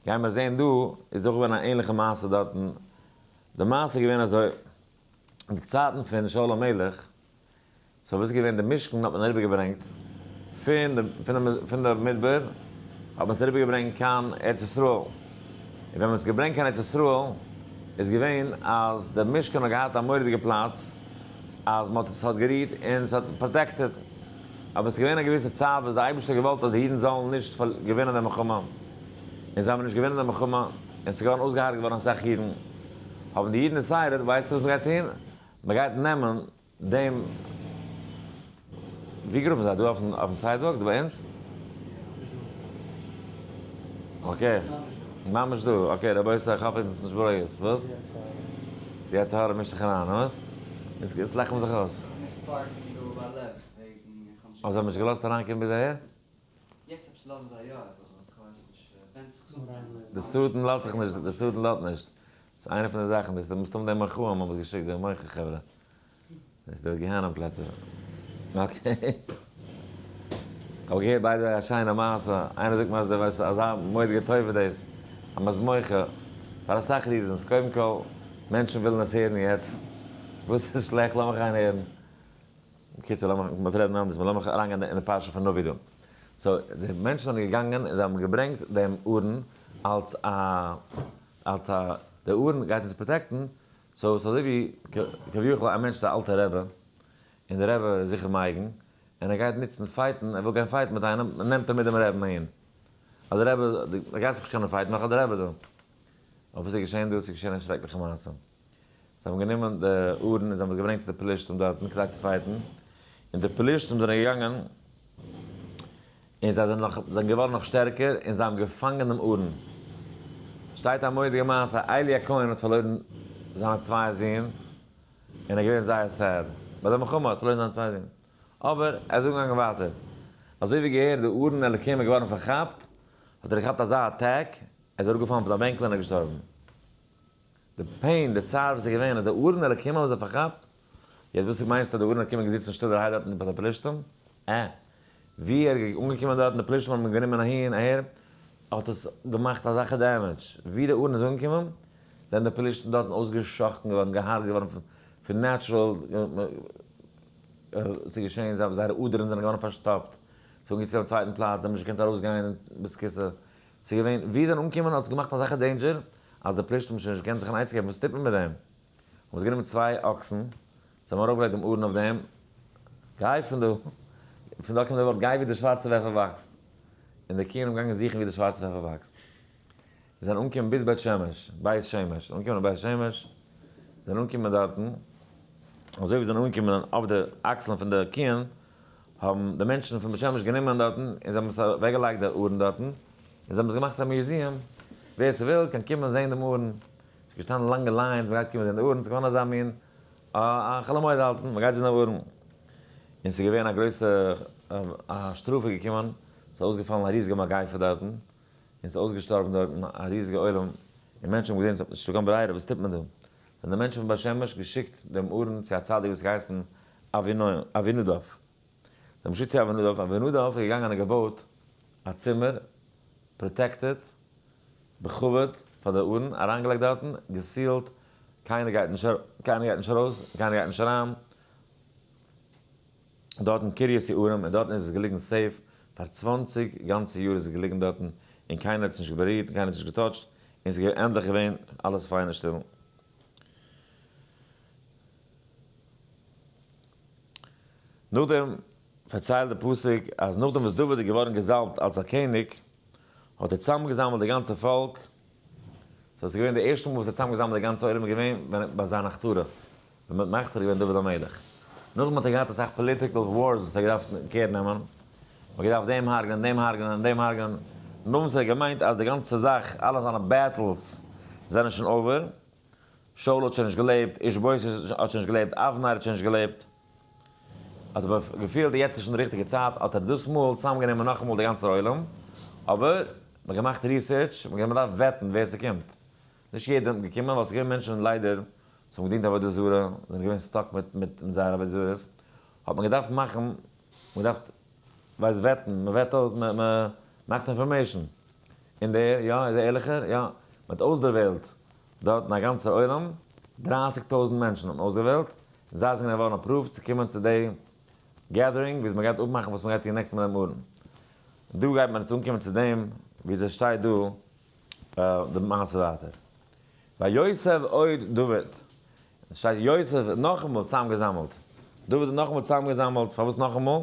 גייען מיר זען דא איז אויך געווען א ענליכע מעשה דארטן, די מעשה איז געווען אזוי, אין די צייטן פון שאול המלך, so וואס איז געווען די משכן האט מען אריבער געברענגט פון די פון די מדבר האט מען עס אריבער געברענגט קיין ארץ ישראל, און ווען מען האט עס געברענגט קיין ארץ ישראל איז געווען אז די משכן האט געהאט א מורא'דיגע פלאץ אז מען האט עס האט גערוהט און עס האט protected, אבער עס איז געווען א געוויסע צייט וואס די אייבערשטער האט געוואלט אז די אידן זאלן נישט געווינען די מלחמה, און זיי האבן נישט געווינען די מלחמה, און עס איז געווארן אויסגעהארגעט געווארן אסאך אידן, האבן די אידן decided ווייסטו וואס מען גייט טון? מען גייט נעמען דעם, ווי גראבן זיי? דא אויפן sidewalk דא ביי אונז? okay, ממש דא, okay רבותי איך האף אונז איז נישט ברוגז, וואס? די יצר הרע מישט זיך אריין, וואס? יעצט לאכט מען זיך אויס. אבער זיי האבן נישט געלאזט אריינקומען ביז אהער? די שטן לאזט זיך נישט, די שטן לאזט נישט. ס'איז איינע פון די זאכן, דאס איז מסתם די מוחאים האבן עס געשיקט, די מוחה חברה. דאס איז די גיהנום פלעצער. okay. כ'האב געהערט by the way א שיינע מעשה, איינער זאגט מיר אז דו ווייסט אזא מורא'דיגע טובה דאס אז מ'איז מוחה, פאר אסאך reasons, קודם כל מענטשן ווילן עס הערן יעצט, וואס איז שלעכט לאמיך גיין הערן. בקיצור לאמיך מ'וועט רעדן אנדערש מאל, לאמיך אריינגיין אין די פרשה פון נביא דא. so די מענטשן זענען געגאנגען און זיי האבן געברענגט דעם ארון אלס א אלס א די ארון גייט אונז protect ן, so ס'איז אזוי ווי כביכול א מענטש די אלטע רבי, און די רבי איז זיכער מייגן, און ער גייט נוצן fight ן, ער וויל גיין fight ן מיט איינעם, נעמט ער מיט דעם רבי'ן אהין. אז די רבי, דו גייסט מיך נישט קענען fight ן, נאך האט די רבי דא. אבער וואס איז געשען דא? ס'איז געשען א שרעקליכע מעשה. זיי האבן גענומען די ארון און זיי האבן עס געברענגט צו די פלישתים דארטן כדי צו fight ן, און די פלישתים זענען געגאנגען און זיי זענען נאך זענען געווארן נאך שטערקער און זיי האבן געפאנגען דעם ארון. שטייט א מורא'דיגע מעשה, עלי הכהן האט פארלוירן זיינע צוויי זין און ער איז געווען זייער sad ביי די מלחמה, האט פארלוירן זיינע צוויי זין, אבער ער איז אנגעגאנגען ווייטער, אזוי ווי געהערט די ארון אלוקים איז געווארן פארכאפט, האט ער געכאפט אזא attack, ער איז אראפגעפאלן פון זיין בענקל און ער איז געשטארבן. די pain, די צער וואס איז געווען אז די ארון אלקים האבן זיי פארכאפט, יעצט וואס מיינסטו אז די ארון אלקים איז געזיצן שטילערהייט דארטן ביי די פלישתים? עה. ווי ער איז אנגעקומען דארטן, די פלישתים האבן אים גענומען אהין אהער, האט עס געמאכט אזעלכע damage, ווי די ארון איז אנגעקומען, זענען די פלישתים דארטן אויסגעשאכטן געווארן, געהארגעט געווארן פון natural, ס'איז געשען, זייערע אדערן זענען געווארן פארשטאפט, ס'איז אנגעקומען צו א צווייטן פלאץ, זיי האבן נישט געקענט ארויסגיין בית הכסא, ס'איז געווען, ווי זיי זענען אנגעקומען האט עס געמאכט אזעלכע danger, אז די פלישתים האבן שוין נישט געקענט זיך אן עצה געבן וואס טוט מען מיט דעם, האבן זיי גענומען צוויי אקסן, זיי האבן ארויפגעלייגט דעם ארון אויף דעם, גיי פון דא, פון דא קומט די ווארט גיי ווי די שווארצע פעפער וואקסט, און די קיען האבן געגאנגען זוכן ווי די שווארצע פעפער וואקסט, זיי זענען אנגעקומען ביז בית שמש, בית שמש, אנגעקומען אין בית שמש, זענען אנגעקומען דארטן, אזוי ווי זיי זענען אנגעקומען אויף די אקסלען פון די קיען, האבן די מענטשן פון בית שמש גענומען דארטן און זיי האבן עס אוועקגעלייגט די ארון דארטן, און זיי האבן עס געמאכט א museum, ווער ס'וויל קען קומען זען דעם ארון, ס'איז געשטאנען לאנגע lines, מ'גייט קומען זען די ארון, ס'איז געווארן אזא מין א חול המועד האלטן, מ'גייט זען די ארון, און ס'איז געווען א גרויסע א שטראף איז געקומען, ס'איז אויסגעפאלן א ריזיגע מגיפה דארטן, און ס'איז אויסגעשטארבן דארטן א ריזיגע עולם, און מענטשן האבן געזען ס'איז נישטא קיין ברירה, וואס טוט מען דא? זענען די מענטשן פון בית שמש געשיקט דעם ארון צו א צדיק וואס האט געהייסן אבינדב. זיי האבן געשיקט צו אבינדב, אבינדב איז געגאנגען און געבויט א צימער. protected, בכבוד פאר די ארון, אריינגעלייגט דארטן, גע seal ט, קיינער גייט נישט קיינער גייט נישט ארויס, קיינער גייט נישט אריין, דארטן קרית יערים, און דארטן איז עס געליגן safe, פאר 20 גאנצע יאר איז עס געליגן דארטן, און קיינער האט עס נישט בארירט, און קיינער האט עס נישט גע touch ט, און עס איז ענדליך געווען אלעס פיין און שטיל. נאכדעם פארציילט די פסוק אז נאכדעם וואס דוד איז געווארן געזאלבט אלס א קעניג, האט ער צוזאמגעזאמלט די גאנצע פאלק, so עס איז געווען די ערשטע מאל וואס ער האט צוזאמגעזאמלט די גאנצע עולם איז געווען ווען ביי זיין הכתרה, ווען מען האט מכתיר געווען דוד המלך. נאכדעם האט ער געהאט אסאך political wars וואס ער האט געדארפט care נעמען, מען האט געדארפט דעם הרג'נען, דעם הרג'נען און דעם הרג'נען, נאכדעם וואס ער האט געמיינט אז די גאנצע זאך, אלע זיינע battles זענען שוין over, שאול האט שוין נישט געלעבט, איש בושת האט שוין נישט געלעבט, אבנר האט שוין נישט געלעבט, האט ער געפילט יעצט איז שוין די ריכטיגע צייט, האט ער דאס מאל צוזאמגענומען נאכאמאל די גאנצע עולם, אבער מען האט געמאכט research, מען האט געדארפט וועטן ווער ס'קומט, נישט יעדער איז געקומען, ווייל ס'איז געווען מענטשן ליידער וואס האבן געדינט עבודה זרה, זענען געווען stuck מיט מיט זייער עבודה זרות, האט מען געדארפט מאכן, מען געדארפט ווייסט וועטן, מען וועט אויס, מען מאכט information, און דער, יא, איז ער ערליכער, יא, מען האט אויסדערוועלט דארטן א גאנצער עולם, 30,000 מענטשן האט מען אויסגעוועלט, און זיי זענען געווארן approved צו קומען צו די gathering וואו מען גייט אפמאכן וואס מען גייט טון next מיט דעם ארון. דא גייט מען יעצט אנקומען צו דעם ווי עס שטייט דא די מעשה ווייטער. ויוסף עוד דוד, עס שטייט יוסף האט נאכאמאל צוזאמגעזאמלט, דוד האט נאכאמאל צוזאמגעזאמלט, פארוואס נאכאמאל?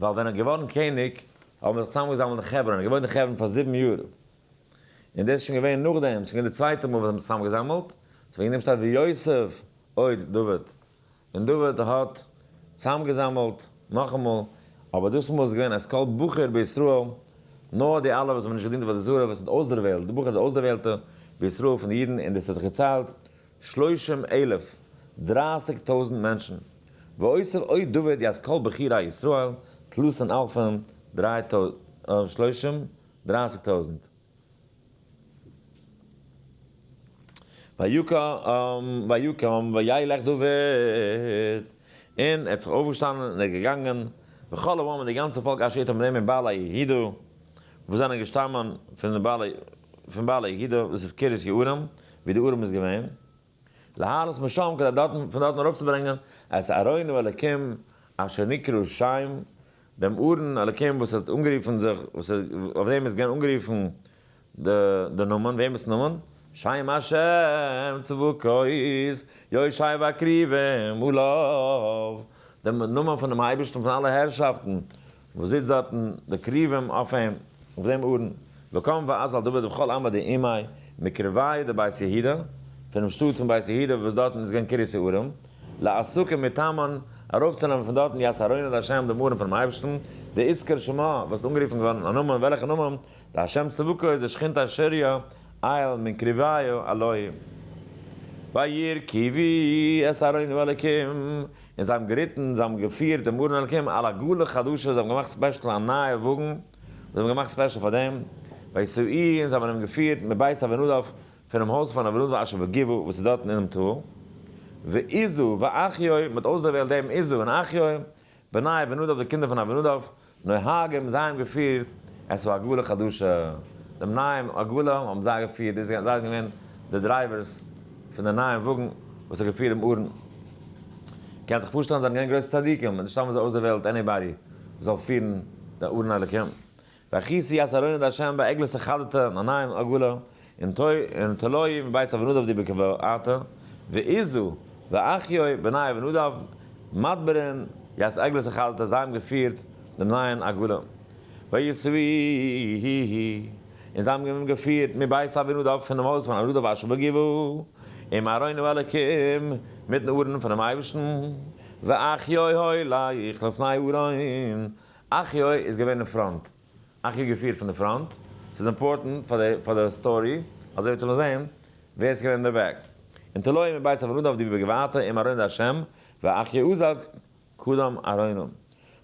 ווייל ווען ער איז געווארן קעניג האבן זיך צוזאמגעזאמלט אין חברון, ער איז געוואוינט אין חברון פאר 7 יאר, און דאס איז שוין געווען נאכדעם, ס'איז געווען די צווייטע מאל וואס זיי האבן זיך צוזאמגעזאמלט, so וועגן דעם שטייט ויוסף עוד דוד, און דוד האט צוזאמגעזאמלט נאכאמאל, אבער דאס מאל איז געווען את כל בחור בישראל, נאר די אלע וואס האבן נישט געדינט עבודה זרה, וואס מ'האט אויסדערוועלט, די בחור די אויסדערוועלטע בישראל פון די אידן, און דאס האט זיך געציילט 30 אלף, 30,000 מענטשן. ויוסף עוד דוד את כל בחורי ישראל, תלתין אלפין, 3 שלושים, 30,000. ויקם וילך דוד, און ער האט זיך אויפגעשטאנען און ער איז געגאנגען, וכל העם און די גאנצע פאלק אשר אתם מיט דעם מבעלי יהודה, וואס זענען געשטאמען פון די בעלי, פון בעלי יהודה, וואס איז קרית יערים, ווי די ארון איז געווען, להעלות משם, כדי דארטן, פון דארטן ארויפצוברענגען, את ארון האלקים אשר נקרא שם, דעם ארון אלקים וואס האט אנגערופן זיך, וואס אויף דעם איז געווען אנגערופן די די נאמען, וועמענס נאמען? שם השם צבקות יושב הכרובים עליו, דעם נאמען פונעם אייבערשטן פון אלע הערשאפטן וואס זיצט דארטן, די כרובים אויף אים, אויף דעם ארון. וקם ואזל דוד וכל עמו דעמיה מקרביא דבית יהודה, פונעם שטאט פון בית יהודה וואס דארטן איז געווען קרית יערים, לאסוקי מתמן, ארויפצונעמען פון דארטן ית ארונא דהשם דעם ארון פונעם אייבערשטן, דאתקרי שמא, וואס איז אנגערופן געווארן א נאמען, וועלכע נאמען? דהשם צבקות דשכינתיה שריא עייל מן כרובייא עלוהי. וירכיבו את ארון האלקים, און זיי האבן געריטן, זיי האבן געפירט דעם ארון אלקים על עגלה חדשה, זיי האבן געמאכט special א נייע וואגן, זיי האבן געמאכט special פאר דעם, וישאוהו, און זיי האבן אים געפירט מבית אבינדב, פונעם הויז פון אבינדב אשר בגבעה, וואס איז דארטן אינעם טאל, ועוזא ואחיו, מען האט אויסדערוועלט דעם עוזא און אחיו, בני אבינדב, די קינדער פון אבינדב, נוהגים, זיי האבן געפירט את העגלה חדשה, דעם נייעם עגלה האבן זיי געפירט, דאס זיי זענען געווען די drivers פון די נייעם וואגן וואס האט געפירט דעם ארון. קען זיך פארשטעלן זיי זענען געווען גרויסע צדיקים, נישט סתם האבן זיי אויסדערוועלט anybody זאל פירן די ארון אלוקים. ויכיסו את ארון ה' בעגלתא חדתא, א נייעם עגלה, און תלוהו מבית אבינדב דבגבעתא, ועוזא ואחיו בני אבינדב מדברין ית עגלתא חדתא, זיי האבן געפירט דעם נייעם עגלה. וישאוהו, און זיי האבן אים געפירט מבית אבינדב, פונעם הויז פון אבינדב אשר בגבעה, עם ארון האלקים, מיטן ארון פונעם אייבערשטן, ואחיו הולך לפני ארון, אחיו איז געווען אין front, אחיו געפירט פון די front, ס'איז important פאר די story, אזוי ווי צו זען ווער איז געווען אין די back. און תלוהו מבית אבינדב דבגבעתא עם ארון השם, ואחיו עוזא קדם ארונו.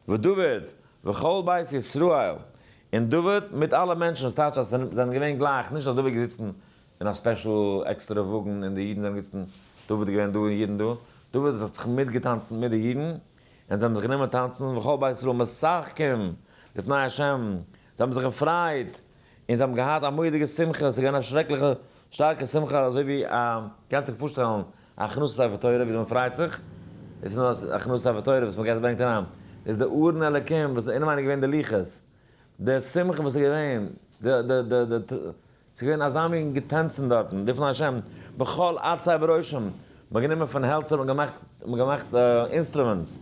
ודוד וכל בית ישראל, און דוד מיט אלע מענטשן, וואס טייטש אז זיי זענען געווען גלייך, נישט אז דוד איז געזיצן אין א special עקסטערע וואגן און די אידן זענען געזיצן, דוד איז געווען דא און אידן דא, דוד האט זיך מיטגעטאנצן מיט די אידן, און זיי האבן זיך גענומען טאנצן, וכל בית ישראל משחקים לפני השם, זיי זיי האבן זיך געפרייט, און זיי האבן געהאט א מורא'דיגע שמחה, ס'איז געווען א שרעקליכע שטארקע שמחה, אזוי ווי א, קענסט זיך פארשטעלן, א הכנסת ספר תורה ווי מען פרייט זיך, עס איז נאר א הכנסת ספר תורה וואס מען גייט ברענגט אריין, איז די ארון אלקים וואס איז אינעווייניג געווען די לוחות, די שמחה וואס איז געווען, די די די די ס'איז געווען אזא מין געטאנצן דארטן, לפני השם, בכל עצי בראשם, מ'האט גענומען פון העלצער און געמאכט, מ'האט געמאכט instruments,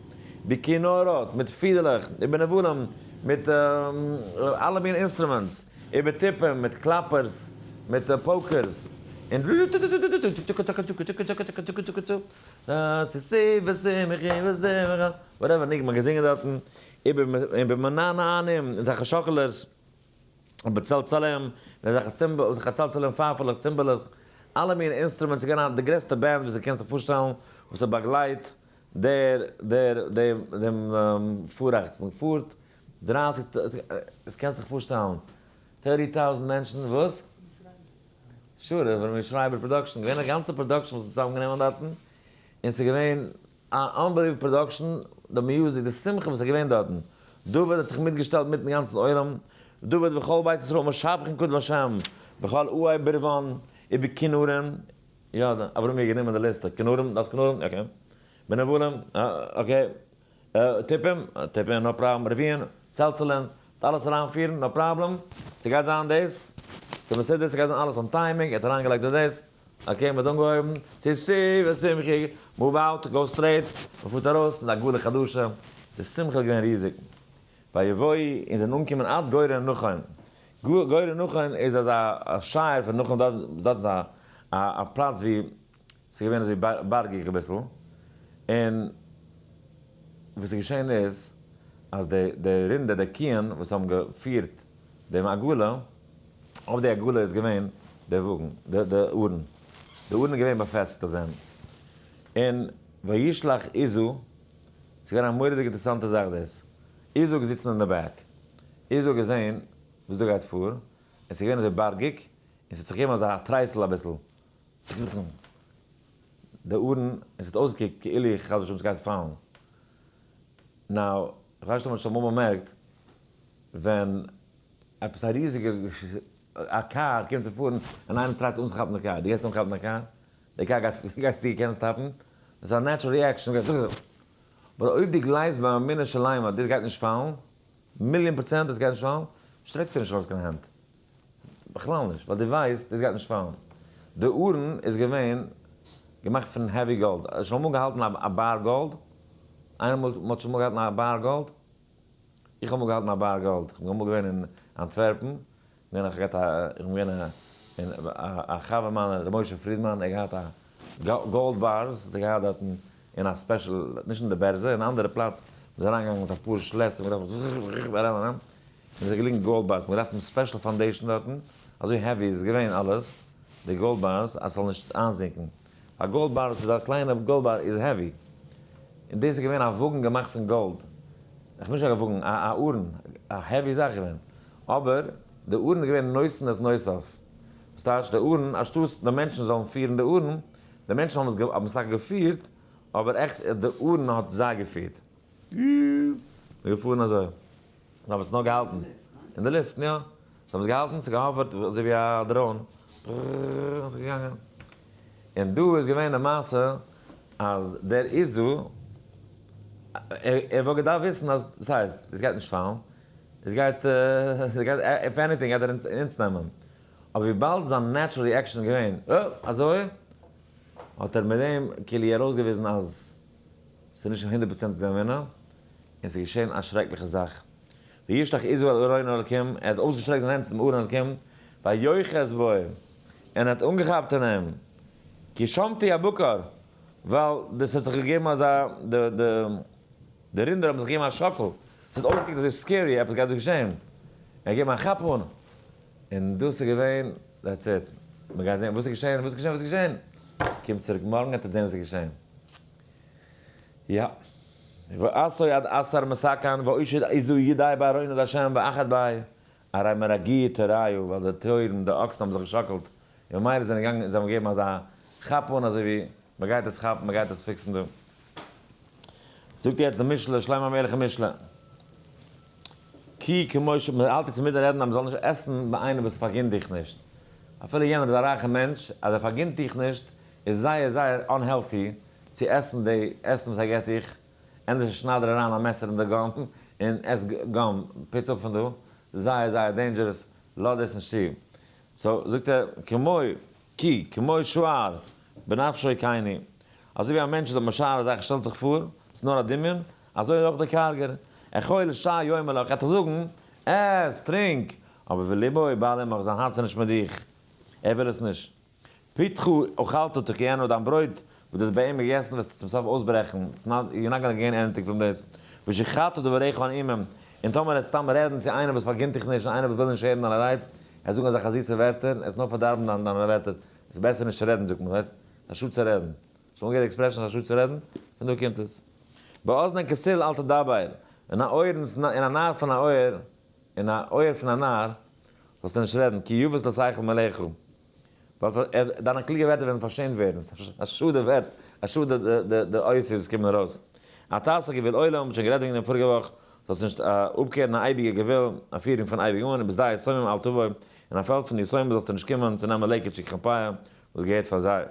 בכינורות, מיט פידעלעך, ובנבלים, מיט אלע מין instruments, ובתופים, מיט קלאפערס, מיט פויקערס, און whatever ניגון מ'האט געזינגען דארטן, ובמנענעים, און אזעלכע שאקעלערס. ובצלצלים, און אזעלכע cymbal, אזעלכע צלצלים, פייפעלעך, צימבעלעך, אלע מיני instruments, ס'איז געווען די גרעסטע band וואס דו קענסט זיך פארשטעלן, וואס האט באגלייט דער, דער, דעם, דעם פאראכטס, מען פארט 30, עס קענסט זיך פארשטעלן, 30 טויזנט מענטשן, וואס? sure, ווען מיר שרייבער production, געווען א גאנצע production וואס מ'האט צוזאמגענומען דארטן, און ס'איז געווען א unbelievable production, די music, די שמחה וואס איז געווען דארטן, דוד האט זיך מיטגעשטעלט מיטן גאנצן עולם, דוד וכל בית ישראל משבחין קדם השם, בכל עי ברבן ובכינורים, יא, אברומי האט גענומען די ליסטע, כינורים, דארפסט כינורים? okay, בנבלים, okay, תופים, תופים, no problem, רביעין, צלצלין, אלעס אריינפירן, no problem, ס'גייט זיין דאס, ס'איז מסודר, ס'גייט זיין אלעס on timing, ער האט אריינגעלייגט דא דאס, okay, מ'האט אנגעהויבן, ששי ושמחי, move out, go straight, מ'פארט ארויס, מיט א עגלה חדשה, די שמחה איז געווען ריזיג. ויבואו, און זענען אנגעקומען עד גורן נכון. גורן נכון איז אזא שייער פון נכון, דארט איז א פלאץ ווי ס'איז געווען אזוי בארגיג אביסל, און וואס איז געשען איז, אז די רינדער, די קיען וואס האבן געפירט דעם עגלה, אויף די עגלה איז געווען דער וואגן, די ארון, די ארון איז געווען באפעסטיגט אויף דעם, און וישלח עוזא, ס'איז געווען א מורא'דיג אינטערעסאנטע זאך דאס, עוזא איז געזיצן אין די back, עוזא האט געזען וואס דא גייט פאר, און ס'איז געווען אזוי בארגיג, און ס'האט זיך געגעבן אזא טרייסל אביסל, די ארון, און ס'האט אויסגעקוקט כאילו חס ושלום ס'גייט פאלן, now, כ'ווייס נישט אויב מ'האט שוין אמאל באמערקט, ווען עפעס א ריזיגע א קאר קומט צו פארן און איינער try ט אנצוכאפן די קאר, דו גייסט אנכאפן די קאר? די קאר גייט, גייסטו קענען stop ן? דאס איז א natural reaction, אבער אויב דו גלייבסט באמונה שלימה אז דאס גייט נישט פאלן, מיליאן פראצענט דאס גייט נישט פאלן, שטרעקסטו נישט ארויס קיין הענט. בכלל נישט, ווייל דו ווייסט דאס גייט נישט פאלן. די ארון איז געווען געמאכט פון heavy gold. האסט שוין אמאל געהאלטן א bar גאלד? איינער האט שוין אמאל געהאלטן א bar גאלד? איך האב אמאל געהאלטן א bar גאלד, איך בין אמאל געווען אין אנטווערפן, געווען איך געהאט א, איך בין געווען אין א חבר מיינער ר' משה פרידמאן, ער האט געהאט א gold bars, האט ער געהאט דארטן אין א special, נישט אין די בערזע, אין א אנדערע פלאץ, מ'איז אריינגעגאנגען מיט אפאר שלעסער, מ'האט געדארפט אריין אריין, און עס איז געליגן gold bars, מ'האט געדארפט special foundation דארטן, אזוי heavy איז עס געווען אלעס, די gold bars, אז ס'זאל נישט איינזינקן. א gold bar וואס איז א קליינע gold bar איז heavy, און דאס איז געווען א וואגן געמאכט פון גאלד, איך מיין נישט א וואגן, א ארון, א heavy זאך געווען, אבער די ארון איז געווען נושא את נושאיו, וואס טייטש די ארון, אנשטאטס די מענטשן זאלן פירן די ארון, די מענטשן האבן עס האבן עס טאקע געפירט, אבער עכט די ארון האט זיי געפירט. מ'איז געפארן אזוי. זיי האבן עס נאר געהאלטן אין די לופטן, יא. זיי האבן עס געהאלטן, ס'איז גע hover ט אזוי ווי א drone, און ס'איז געגאנגען. און דא איז געווען די מעשה אז דער עוזא, ער וואלט געדארפט וויסן אז, וואס הייסט, עס גייט נישט פאלן, עס גייט, עס גייט, if anything גייט ער אונז נעמען. אבער וויבאלד זיין natural reaction איז געווען, אה, אזוי, האט ער מיט דעם כאילו ארויסגעוויזן אז ס'איז נישט הונדערט פראצענט די אמונה, און ס'איז געשען א שרעקליכע זאך. וישלח עוזא אל ארון האלקים, ער האט אויסגעשטרעקט זיין הענט צו דעם ארון האלקים, ויאחז בו, און ער האט אנגעכאפט אין אים, כי שמטו הבקר, ווייל דאס האט זיך געגעבן אזא, די די די רינדער האבן זיך געגעבן א שאקל, עס האט אויסגעקוקט אזוי scary, עפעס גייט דא געשען, ער האט געגעבן א כאפ אן, און דאס איז געווען, that's it, מען גייט זען וואס איז געשען, וואס איז געשען, וואס איז געשען, קומט צוריק מארגן וועט איר זען וואס איז געשען. יא. ועשו עד עשר מסכן והושיט עוזא ידו בארון עד השם ואחד בי הרי מרגי תוריו ווייל די טויערן די אקסן האבן זיך געשאקלט און ממילא זענען געגאנגען און זיי האבן געגעבן אזא כאפ אן אזוי ווי מען גייט עס כאפן מען גייט עס fix ן דא. זאגט יעצט די משלי שלמה המלך אין משלי. כי כמו ש, מען האלט יעצט אינמיטן רעדן אז מען זאל נישט עסן ביי איינעם וואס פארגינט דיך נישט. אפילו יענער איז א רייכע מענטש, אז ער פארגינט דיך נישט, איז זייער זייער unhealthy צו עסן די עסן וואס ער געט דיך, ענדערש שנייד דיר אריין א מעסער אין די gum און עס gum, פיץ אפ פון דא, זייער זייער dangerous, לאז דאס נישט צו. so זאגט ער, כמו כי כמו שוער בנפשו כן הוא, אזוי ווי א מענטש איז א משער א זאך שטעלט זיך פאר, ס'איז נאר א דמיון, אזוי איז אויך דער קארגער, אכול ושתה יאמר לך, ער וועט דיך זאגן, עס, טרינק, אבער ולבו בל עמך, זיין הארץ איז נישט מיט דיך, ער וויל עס נישט. פתך אכלת תקהינה, דיין ברויט וואס דו האסט ביי אים געגעסן וועסטו צום סוף אויסברעכן, it's not, you're not gonna gain anything from this, ושחת דבריך הנעימים, און טאמער עסט סתם רעדן צו איינעם וואס פארגינט דיך נישט און איינער וואס וויל נישט הערן דיינע רייד, עסט זאגן אזעלכע זיסע ווערטער, עסט נאר פארדארבן דיינע ווערטער, עס איז בעסער נישט צו רעדן זאגט מען, ווייסט, א שאד צו רעדן. שוין געהערט די expression א שאד צו רעדן? פון דא קומט עס. באזני כסיל אל תדבר, אין א אויער אין א נאר פון א אויער, אין א אויער פון א נאר, זאלסטו נישט רעדן, כי יבוס לשכל מלאכו. ווייל דיינע קלוגע ווערטער וועלן פארשעמט ווערן. א שאד די ווערט, א שאד די אותיות וואס קומען ארויס. אל תסיג גבול עולם, מ'האט שוין גערעדט וועגן דעם פאריגע וואך, זאלסט נישט אפקערן א אייביגע גבול, א פירונג פון אייביג אן, ובשדה יתומים אל תבוא, אין א פעלד פון יתומים זאלסטו נישט קומען צו נעמען לקט שכחה פאה וואס געהערט פאר זיי.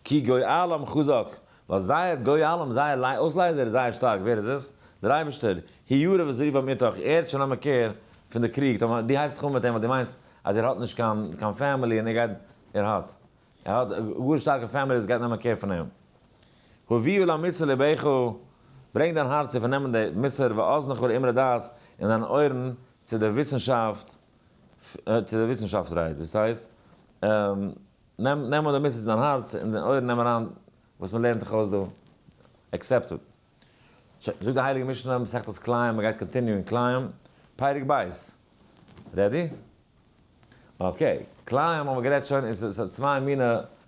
כי גואלם חזק, ווייל זייער גואלם, זייער אויסלייזער איז זייער שטארק, ווער איז עס? דער אייבערשטער, הוא יריב את ריבם איתך, ער האט שוין נאמען care פון די קריג, טאמער דו הייבסט זיך אן מיט אים ווייל דו מיינסט אז ער האט נישט קיין קיין family און ער גייט, ער האט, ער האט גאר שטארקע family וואס גייט נעמען care פון אים. הביאה למוסר לבך, ברענג דיין הארץ צו פארנעמען די מוסר, ואזנך לאמרי דעת, און דיינע אויערן צו די וויסנשאפט, צו די וויסנשאפט רייד, דאס הייסט, נעם נעם אן די מוסר צו דיין הארץ און די אויערן נעם אריין וואס מען לערנט דיך אויס דא, accept it. שוין, זאגט די הייליגע משנה מסכת כלאים, מען גייט continue אין כלאים, פרק ב'. Ready? Okay, כלאים האבן מיר גערעדט שוין, איז עס צוויי מיני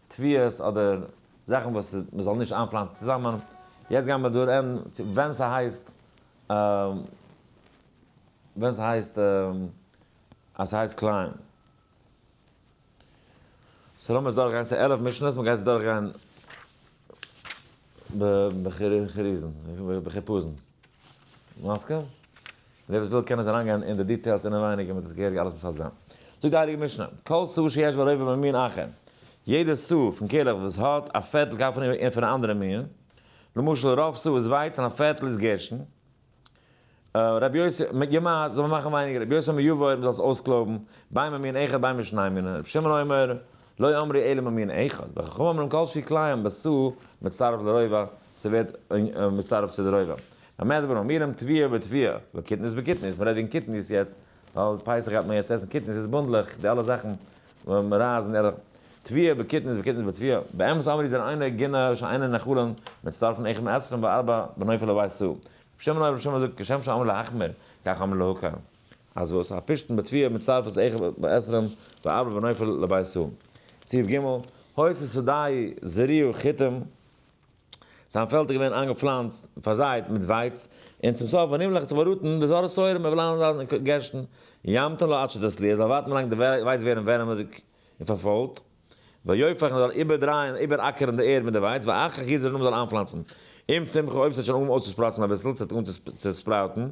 תבואות אדער זאכן וואס מען זאל נישט איינפלאנצן צוזאמען, יעצט גייען מיר דא רעדן ווען ס'הייסט ווען ס'הייסט אז ס'הייסט כלאים. So לאמיר עס דורכגיין, ס'איז 11 משניות, מ'גייט עס דורכגיין בחירוזן, בחיפזון. מסכים? ווער וואס וויל קען עס אריינגיין אין די details אינעווייניג און מ'וועט עס געהעריג אלעס מסדר זיין. זאגט די הייליגע משנה, כל סאה שיש בה רובע ממין אחר, יעדע סאה פון קערלעך וואס האט א פערטל קב פון א אנדערע מין, למשל רוב סאה איז ווייץ און א פערטל איז גערשטן, רבי יוסי, ימעט, זאל מען מאכן ווייניגער, רבי יוסי אומר יבור, מען זאל עס אויסקלויבן, בין ממין אחד בין משני מינין, רבי שמעון אומר, לא אמרו אלא ממין אחד, וחכמים אומרים כל שהוא כלאים בסאה מצטרף לרובע, ס'ווערט מצטרף צו די רובע. במה דברים אמורים תבואה בתבואה, וקטניות בקטניות, מ'רעדט וועגן קטניות יעצט, ווייל פסח גייט מען יעצט עסן קטניות, איז בונדלעך, די אלע זאכן, רייז און ערך, תבואה בקטניות וקטניות בתבואה, באמת אמרו זרעינו גינה שאינן נחלין, מצטרפין אחד מעשרים וארבע בנופל לבית סאה. רבי שמעון אומר רבי שמעון זאגט כשם שאמרו להחמיר כך אמרו להקל, אז וואס הפשתן בתבואה מצטרפת אחד בעשרים וארבע בנופל לבית סאה. סעיף ג', היתה שדהו זרועה חיטים, זיין פעלד איז געווען איינגעפלאנצט, פארזייט מיט ווייץ, און צום סוף ונמלך צו באראטן לזרעה שעורים מען וויל איינזייען גערשטן, ימתין לה עד שתסליא, ער זאל ווארטן ווילאנג די ווייץ ווערן ווערעמדיג און פארפוילט, ויופח און זאל איבערדרייען, איבעראקערן די ערד מיט די ווייץ, ואחר כך יזרע און זאל איינפלאנצן. אם צמחה אויב ס'האט שוין אנגעהויבן אויסצושפראצן אביסל, ס'האט אנגעהויבן צו sprout ן,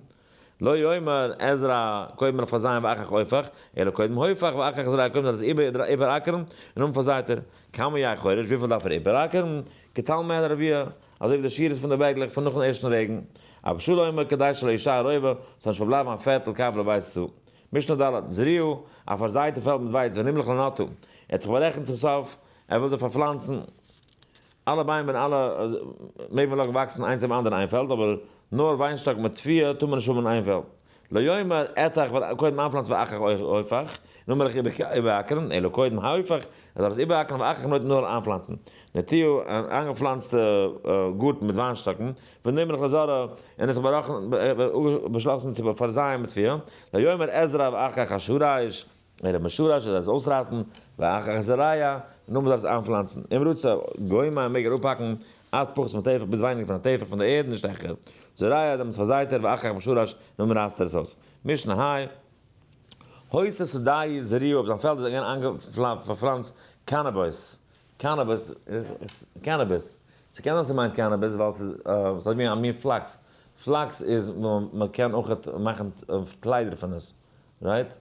לא יאמר אזרע קודם נאך פארזייען ואחר כך אופח, אלא קודם הופח ואחר כך זורע, קודם זאל ער עס איבעראקערן און נאכדעם פארזייט ער. כמה יחורש, וויפיל דארף ער איבעראקערן? כתלמי הרביע, אזוי ווי די שורות פון די בערגלעך פון נאכן ערשטן רעגן. אבא שאול אומר כדי שלא ישאר רובע, ס'זאל נישט פארבלייבן א פערטל קב לבית סאה. משנה ד', זרועה, א פארזייטע פעלד מיט ווייץ, ונמלך לנטעה. ער האט זיך בארעכנט צום סוף, ער וויל זיי פארפלאנצן. אלע ביימער און אלע מעג מען לאזן וואקסן איינס נעבן אנדערן איין פעלד, אבער נאר וויינשטאק מיט תבואה טאר מען נישט האבן אין איין פעלד. לא יאמר אטח ווייל קודם איינפלאנצן ואחר כך הופח, נאכדעם וועל איך איבעראקערן, אלא קודם הופח, ער זאל עס איבעראקערן ואחר כך נאר איינפלאנצן. נטיעה, אן איינגעפלאנצטע גארטן מיט וויינשטאקן, ונמלך לזרעה, און עס באשלאסן צו פארזייען מיט תבואה, לא יאמר אזרע ואחר כך אשרש, אלא משרש, ער זאל עס אויסרייסן, ואחר כך זורע, און נאכדעם זאל ער עס איינפלאנצן. אם רצה גומע מעג ער אפהאקן עד פחות מטפח ביז ווייניגער פון א טפח פון די ערד נישט העכער. זורע דעמאלטס פארזייט ער ואחר כך משרש, נאכדעם רייסט ער עס אויס. משנה ה'. היתה שדהו זרועה אויב זיין פעלד איז געווען פארפלאנצט cannabis, cannabis, cannabis, ס'קען זיין ס'מיינט cannabis ווייל ס'איז אזוי ווי א מין פלאקס. Flax איז מען קען אויך מאכן קליידער פון עס, right?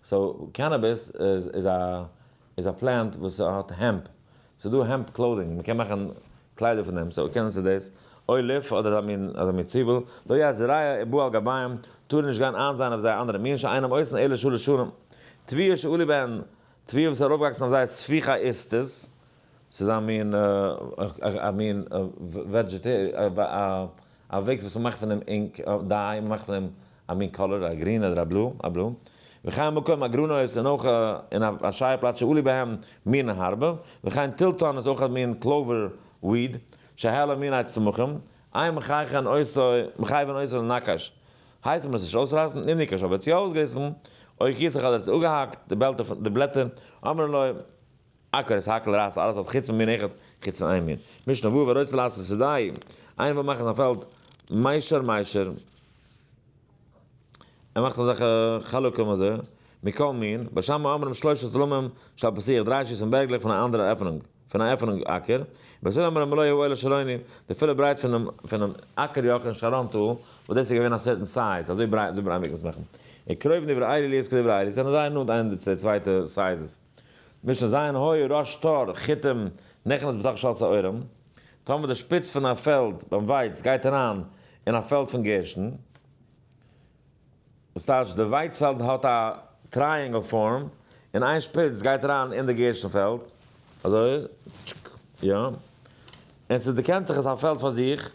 So cannabis איז א איז א plant וואס האט hemp, ס'איז דא hemp clothing, מ'קען מאכן קליידער פון דעם, so קען זיין ס'איז דאס, או לפת אדער אזא מין אזא מין ציבל, לא יזריע ובא על גביהם, טאר נישט גיין איינזייען אויף זיי אנדערע מין שאינם עושין אלא שלש שנים, תבואה שעלו בהן, תבואה וואס איז ארויפגעוואקסן אויף זיי ספיחי איסטעס, ס'איז א מין א מין א וועג וואס מ'מאכט פון דעם ink, dye, מ'מאכט פון דעם א מין color, א גרין אדער א blue, א blue. וכן מקום הגרנות און אויך אין א שייע פלאץ שעלו בהם מין הרבה, וכן תלתן איז אויך א מין clover weed, שהעלה מיני צמחים, אין מחייכין אותו, מחייבין אותו לנכש. הייסט מען עס נישט אויסרייסן, אם ניקש אויב ער האט עס יא אויסגעריסן, או חיתך אדער עס אפגעהאקט די בלעטער, אומרים לו, עקור את הכל רייס אלעס אויס חוץ פון מין אחד, חוץ פון איין מין. משנה ו' הרוצה לעשות שדהו, איינער וויל מאכן זיין פעלד מישר מישר, ער מאכט אזעלכע חלקים אזוי, מכל מין, בית שמאי אומרים שלושה תלמים של פתיח, דריי שיסן בערגלעך פון א אנדערע עפענונג, פון א עפענונג אקער, בית הלל אומרים מלא העולה שרוני, די פולע ברייט פונעם פונעם אקער יאך אין שרון טאל, וואס דאס איז געווען א certain size, אזוי ברייט אזוי ברייט מעג מען עס מאכן. וקרוב דברי אלי להיות כדברי אלי, זענען זייער נאנט איינער צו די צווייטע sizes. משנה ז' היה ראש תור חיטים נכנס בתוך של שעורים, טאמער די שפיץ פון א פעלד ביים ווייץ גייט אריין אין א פעלד פון גערשטן, וואס טייטש די ווייץ פעלד האט א triangle form און איין שפיץ גייט אריין אין די גערשטן פעלד, אזוי, יא, און ס'דערקענט זיך עס א פעלד פאר זיך,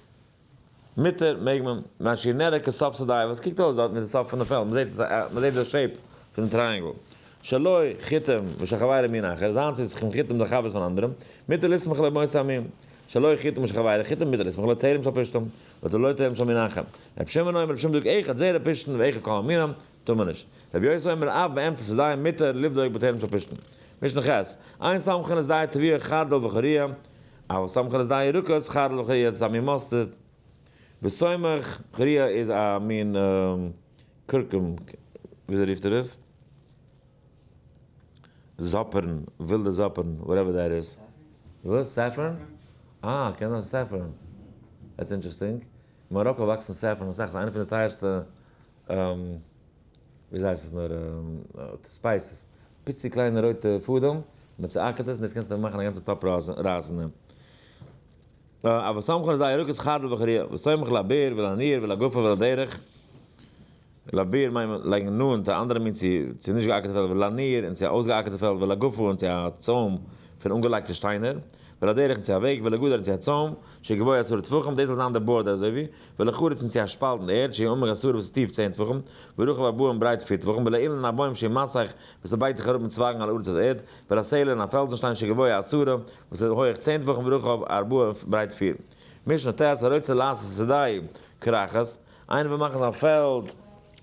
מותר מעג מען, מה שנראה כסוף שדהו, וואס קוקט אויס דארט מיט די סוף פון די פעלד, מ'זעט עס, מ'זעט די shape פון די triangle. שלו חיטים ושל חברו מין אחר, זיינס איז חיטים די חבר'ס פון אנדערע, מותר לסמוך לו באותו המין. שלו חיטים ושל חברו חיטים מותר לסמוך לו טרם של פשתן, ולא טרם של מין אחר. רבי שמעון אומר, רבי שמעון זאגט אחד זרע פשתן ואחד כל המינים, טאר מען נישט. רבי יוסי אומר אף באמצע שדהו מותר לבדוק בטרם של פשתן. משנה ח', אין סומכין לשדה תבואה חרדל וחריעה, אבל סומכין לשדה ירקות חרדל וחריעה, דאס איז א מין mustard. וסומך חריעה איז א מין כרכום, וויאזוי רופט ער עס? זאפערן, ווילדע זאפערן, whatever that is. וואס? Saffron? אה, קען זיין saffron. That's interesting. אין מאראקא וואקסן saffron אסאך, ס'איז איינע פון די טייערסטע וויאזוי הייסט עס נאר, spices. פיצי קליינע רויטע פאדעם, מען צעאקערט עס און דאס קענסטו מאכן א גאנצע טאפ רייז פון דעם. אבל סומכין לשדה ירקות חרדל וחריעה, וסומך לבאר ולניר ולגפה ולדרך. לבאר מיינט מען לייגן נאנט א אנדערע מין צו צו נישט געאקערטע פעלד, ולניר און צו א אויסגעאקערטע פעלד, ולגפה און צו א צוים פון אנגעלייגטע שטיינער, ולדרך און צו א וועג, ולגדר און צו א צוים, שגבוה עשרה טפחים, דאס זאל זיין די border אזוי ווי, ולחריץ און צו א שפאלט אין די ערד, שהוא עמוק עשרה וואס איז טיף 10 טפחים, ורחב ארבעה און ברייט פיר טפחים, ולאילן הבוים שהוא מסך, וואס ס'בייגט זיך אראפ מיט צווייגן על הארץ אויף די ערד, ולסלע און א פעלזנשטיין שגבוה עשרה, וואס איז הויעך 10 טפחים ורחב ארבעה און ברייט פיר. משנה ט', הרוצה לעשות שדהו כרכת, איינער וויל מאכן זיין פעלד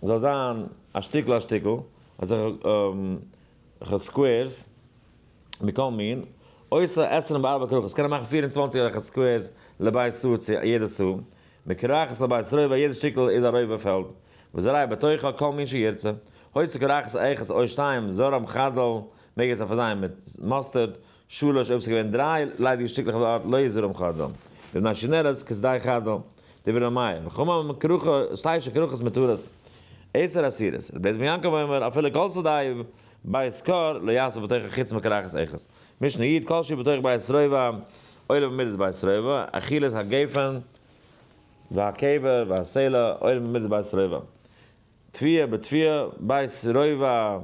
זאל זיין א שטיקל א שטיקל, אזעלכע squares, מכל מין, עושה עשרים וארבע כרכות, קען ער מאכן 24 אזעלכע squares לבית סאה צו יעדע סאה, מכרכת לבית רובע, יעדע שטיקל איז א רובע פעלד, וזורע בתוכה כל מין שירצה, הוציא כרכת אחת או שתיים זרעם חרדל, מעג ער עס פארזייען מיט mustard, שלש אויב ס'איז געווען דריי ליידיגע שטיקלעך אויף די ארט לא יזרעם חרדל, מפני שנראית כשדה חרדל, דברי ר' מאיר, וחכמים כרכות, תשע כרכות מותרות, עשר אסורות, רבי אליעזר בן יעקב אומר אפילו כל שדהו בית כור לא יעשה בתוכה חוץ מכרכת אחת. משנה י' כל שהוא בתוך בית רובע עולה במידת בית רובע, אכילת הגפן והקבר והסלע עולה במידת בית רובע. תבואה בתבואה בית רובע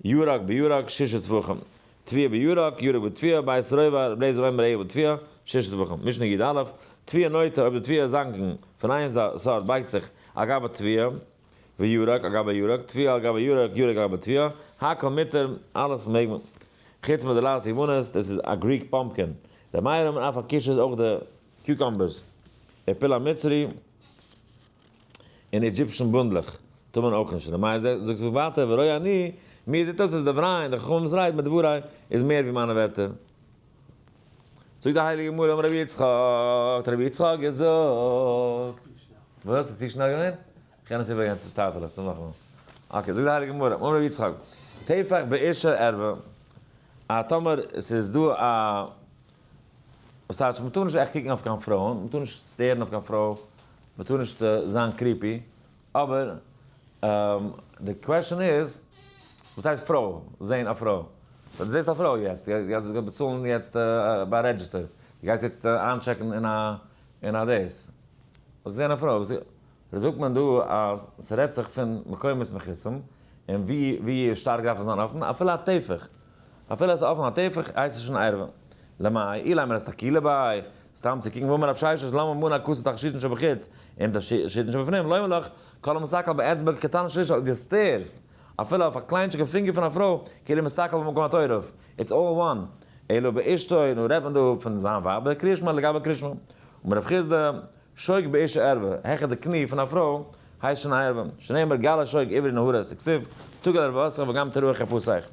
ירק בירק שישה טפחים. תבואה בירק, ירק בתבואה, בית רובע, רבי אליעזר אומר ירק בתבואה, שישה טפחים. משנה י' א', תבואה נוטה, אויב די תבואה זאנגן פון איין סארט בייגט זיך על גבי תבואה, וירק על גבי ירק, תבואה על גבי ירק, ירק על גבי תבואה, הכל מותר, אלעס מעג מען. חוץ מדלעת יוונית, דאס איז א Greek pumpkin. ר' מאיר אומר אף הקישות אויך די cucumbers. ופול המצרי און Egyptian בונדלעך טאר מען אויך נישט. ר' מאיר זאגט ווייטער ורואה אני, מיר זעט אויס אז דברי, די חכמים'ס רייד מדברי איז מער ווי מיינע ווערטער. זאגט די הייליגע גמרא אמר רבי יצחק, האט רבי יצחק געזאגט. וואס? איז צו שנעל געווען? כ'קען עס איבערגיין צו שטייטעלעך צו נאכאמאל. Okay, זאגט די הייליגע גמרא, אמר רבי יצחק, טפח באשה ערווה, א טאמער ס'איז דא א, וואס טייטש, מ'טאר נישט עכט קוקן אויף קיין פרויען, מ'טאר נישט stare ן אויף קיין פרוי. מ'טאר נישט זיין creepy, אבער די question איז, וואס הייסט פרוי? זעהן א פרוי? דו זעסט א פרוי יעצט, דו גייסט באצאלן יעצט ביי register, דו גייסט יעצט איינטשעקן אין א אין א דאס, האסט געזעהן א פרוי, זאגט מען דא אז ס'רעדט זיך פון מקומות מכוסים, און ווי ווי שטארק דארף עס זיין אפן, אפילו א טפח, אפילו עס איז אפן א טפח הייסט עס שוין ערווה. למאי אילימא לאיסתכולי ביה, סתם צו קוקן והאמר רב ששת למה מנה הכתוב תכשיטין שבחוץ און תכשיטין שבפנים, לומר לך, כל המסתכל באצבע קטנה של אשה, דו סטערסט אפילו אויף א קליינטשיגע פינגער פון א פרוי, כאילו מסתכל במקום הטורף, it's all one, אלא באשתו, נו רעדט מען דא פון זיין ווייב, בקריאת שמע לגבי קריאת שמע, אמר רב חסדא, שוק באשה ערווה, העכער די קני פון א פרוי, הייסט שוין א ערווה, שנאמר גל השוק עברי נהרות, וכתיב, תגל ערוותך וגם תראה חרפתך.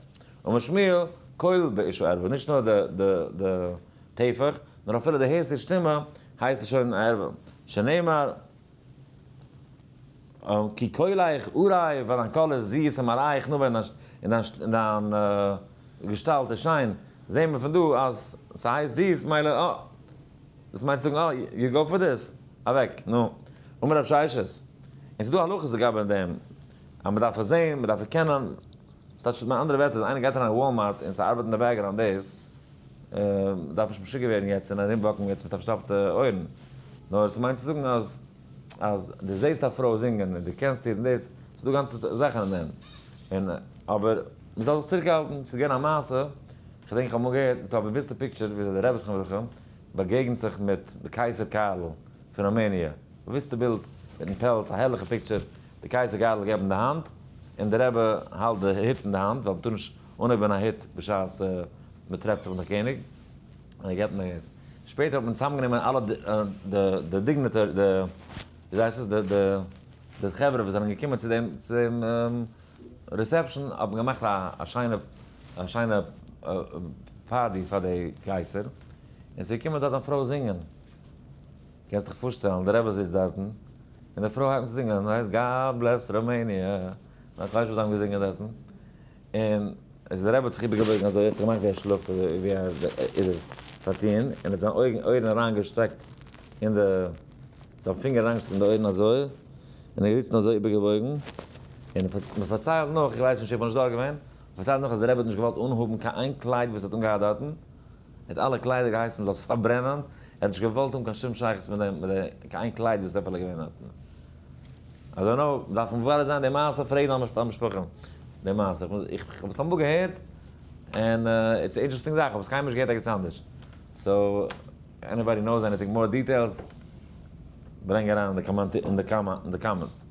אמר שמואל, קול באשה ערווה, נישט נאר די טפח, נאר אפילו די הערסט איר שטימע, הייסט עס שוין א ערווה, שנאמר, כי קולך ערב, ווייל דיין קול איז זיס ומראיך נאוה און דיין געשטאלט איז שיין, זעהן מיר פון דא אז ס'הייסט זיס, מילא אה. דאס מיינט צו זאגן אה, you go for this, אוועק, נו. אמר רב ששת, און ס'איז דא הלכות לגבי דעם, אז מ'דארף עס זעהן, מ'דארף עס קענען, ס'טייטש מיט אנדערע ווערטער, אז איינער גייט אריין אין וואלמארט און ס'ארבעט אין די background דאס, מ'דארף נישט משוגע ווערן יעצט און ארומוואקן יעצט מיט פארשטאפטע אויערן, נאר ס'מיינט צו זאגן אז אז דו זעהסט א פרוי זינגען און דו קענסט איר און דאס, ס'איז דא גאנצע זאכן אין דעם, און אבער מ'זאל זיך צוריקהאלטן, ס'איז געווען א מעשה, כ'דענק כ'האב אמאל געהערט, ס'איז דא א באוויסטע picture וויאזוי דער רבי זכרונו לברכה באגעגנט זיך מיט די קייסער קארל פון ראמעניע, באוויסטע בילד מיטן פעלץ, א הערליכע picture, די קייסער קארל געבט אים די האנט, און די רבי האלט די הוט אין די האנט, ווייל מ'טאר נישט אנהויבען א הוט בשעת מ'טרעפט זיך מיט א קעניג, און ער געבט אים א הוט. שפעטער האט מען צוזאמגענומען אלע די dignitary, די ווי הייסט עס, די חברה וואס זענען געקומען צו דעם צו דעם reception, האט מען געמאכט א שיינע א שיינע party פאר די קייסער, און ס'איז געקומען דארט א פרוי זינגען, קענסט דיך פארשטעלן, די רבי זיצט דארטן, און די פרוי הייבט אן צו זינגען, הייסט God bless Romania, איך ווייס נישט וואס זיי האבן געזינגען דארטן, און איז די רבי האט זיך איבערגעבויגן אזוי, האט זיך געמאכט ווי ער שלאפט אזוי ווי ער איז פארטון, און האט זיין אויגן אויערן אריינגעשטעקט אין די, זיין פינגער אריינגעשטעקט אין די אויערן אזוי, און ער איז געזיצן אזוי איבערגעבויגן, און מען פארציילט נאך, איך ווייס נישט איך בין נישט דארט געווען, מען פארציילט נאך אז די רבי האט נישט געוואלט אנהאבן קיין איין קלייד וואס ער האט אנגעהאט דארטן, ער האט אלע קליידער געהייסן מען זאל עס פארברענען, ער האט נישט געוואלט האבן קיין שום שייכות מיט דעם, מיט די קיין איין קלייד וואס איז אפילו געווען דארטן. I don't know, דארף מען מברר זיין די מעשה, פרעגן א משפחה די מעשה, איך האב עס אמאל געהערט, און it's interesting זאך, איך האב עס קיינמאל נישט געהערט ערגעץ אנדערש, so anybody knows anything more details, ברענג אריין אין די comment אין די comments.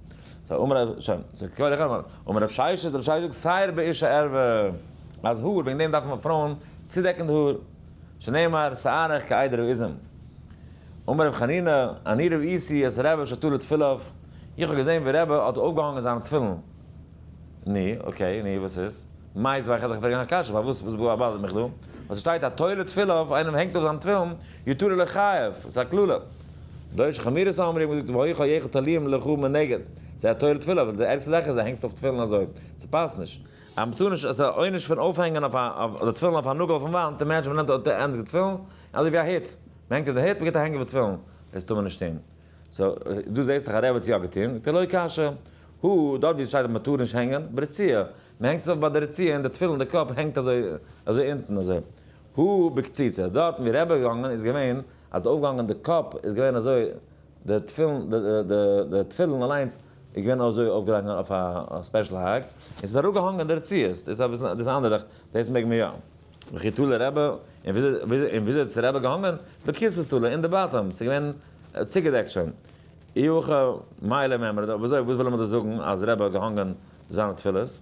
so אמר רב שוין, so כל אחד אמר רב ששת, רב ששת זאגט שער באשה ערווה, אז האר, וועגן דעם דארף מען פרויען צודעקן די האר, שנאמר שערך כעדר העזים. אמר רבי חנינא, אני ראיתי את רבי שתלה תפיליו, איך האב געזען ווי רבי האט אויפגעהאנגען זיינע תפילין. נו, okay, נו, וואס איז? מיתיבי איך וועל דיך פרעגן א קשיא, פארוואס וואס באדערט מיך דא? ווייל ס'שטייט התולה תפיליו, איינער הענגט אויף זיין תפילין, יתלה לו חייו, ס'איז א קללה. דורשי חמורות אמרו, האבן געזאגט, והיו חייך תלויים לך מנגד, זה התולה תפיליו, די ערגסטע זאך איז אז הענגסט אויף תפילין אזוי, ס'פאסט נישט. אז מ'טאר נישט, עס איז א עונש פון אויפהענגען אויף א די תפילין אויף א נאגל אויפן וואנט, imagine מ'נעמט די ענדיגע תפילין, אזוי ווי א הוט, מ'הענגט אויף די הוט, מ'גיבט א הענג אויף די תפילין, דאס טאר מען נישט טון. so, דא זעסט דאך א רבי האט עס יא געטון, זאגט ער לא קשיא, הא, דארט ווי עס שטייט אז מ'טאר נישט הענגען, ברצועה, מ'הענגט עס אויף ביי די רצועה און די תפילין די קאפ הענגט אזוי אזוי אונטן אזוי, הא בקציצה, דארטן ווי רבי איז געגאנגען איז געווען אז די אויפגעהאנגען די קאפ איז געווען אזוי די תפילין די תפילין אליינס איז געווען אזוי אויפגעהאנגען אויף א special hack, און ס'איז אראפגעהאנגען די רצועות, דאס איז אביסל דאס איז אנדערע זאך, דאס מעג מען יא. וכי תלה רבי, און וויאזוי האט עס רבי געהאנגען? בקיצות תלה, אין די bottom, ס'איז געווען צוגעדעקט שוין. אי הכי מאי למימרא, אויב אזוי וואס וויל מען דא זאגן אז רבי האט געהאנגען זיינע תפילות,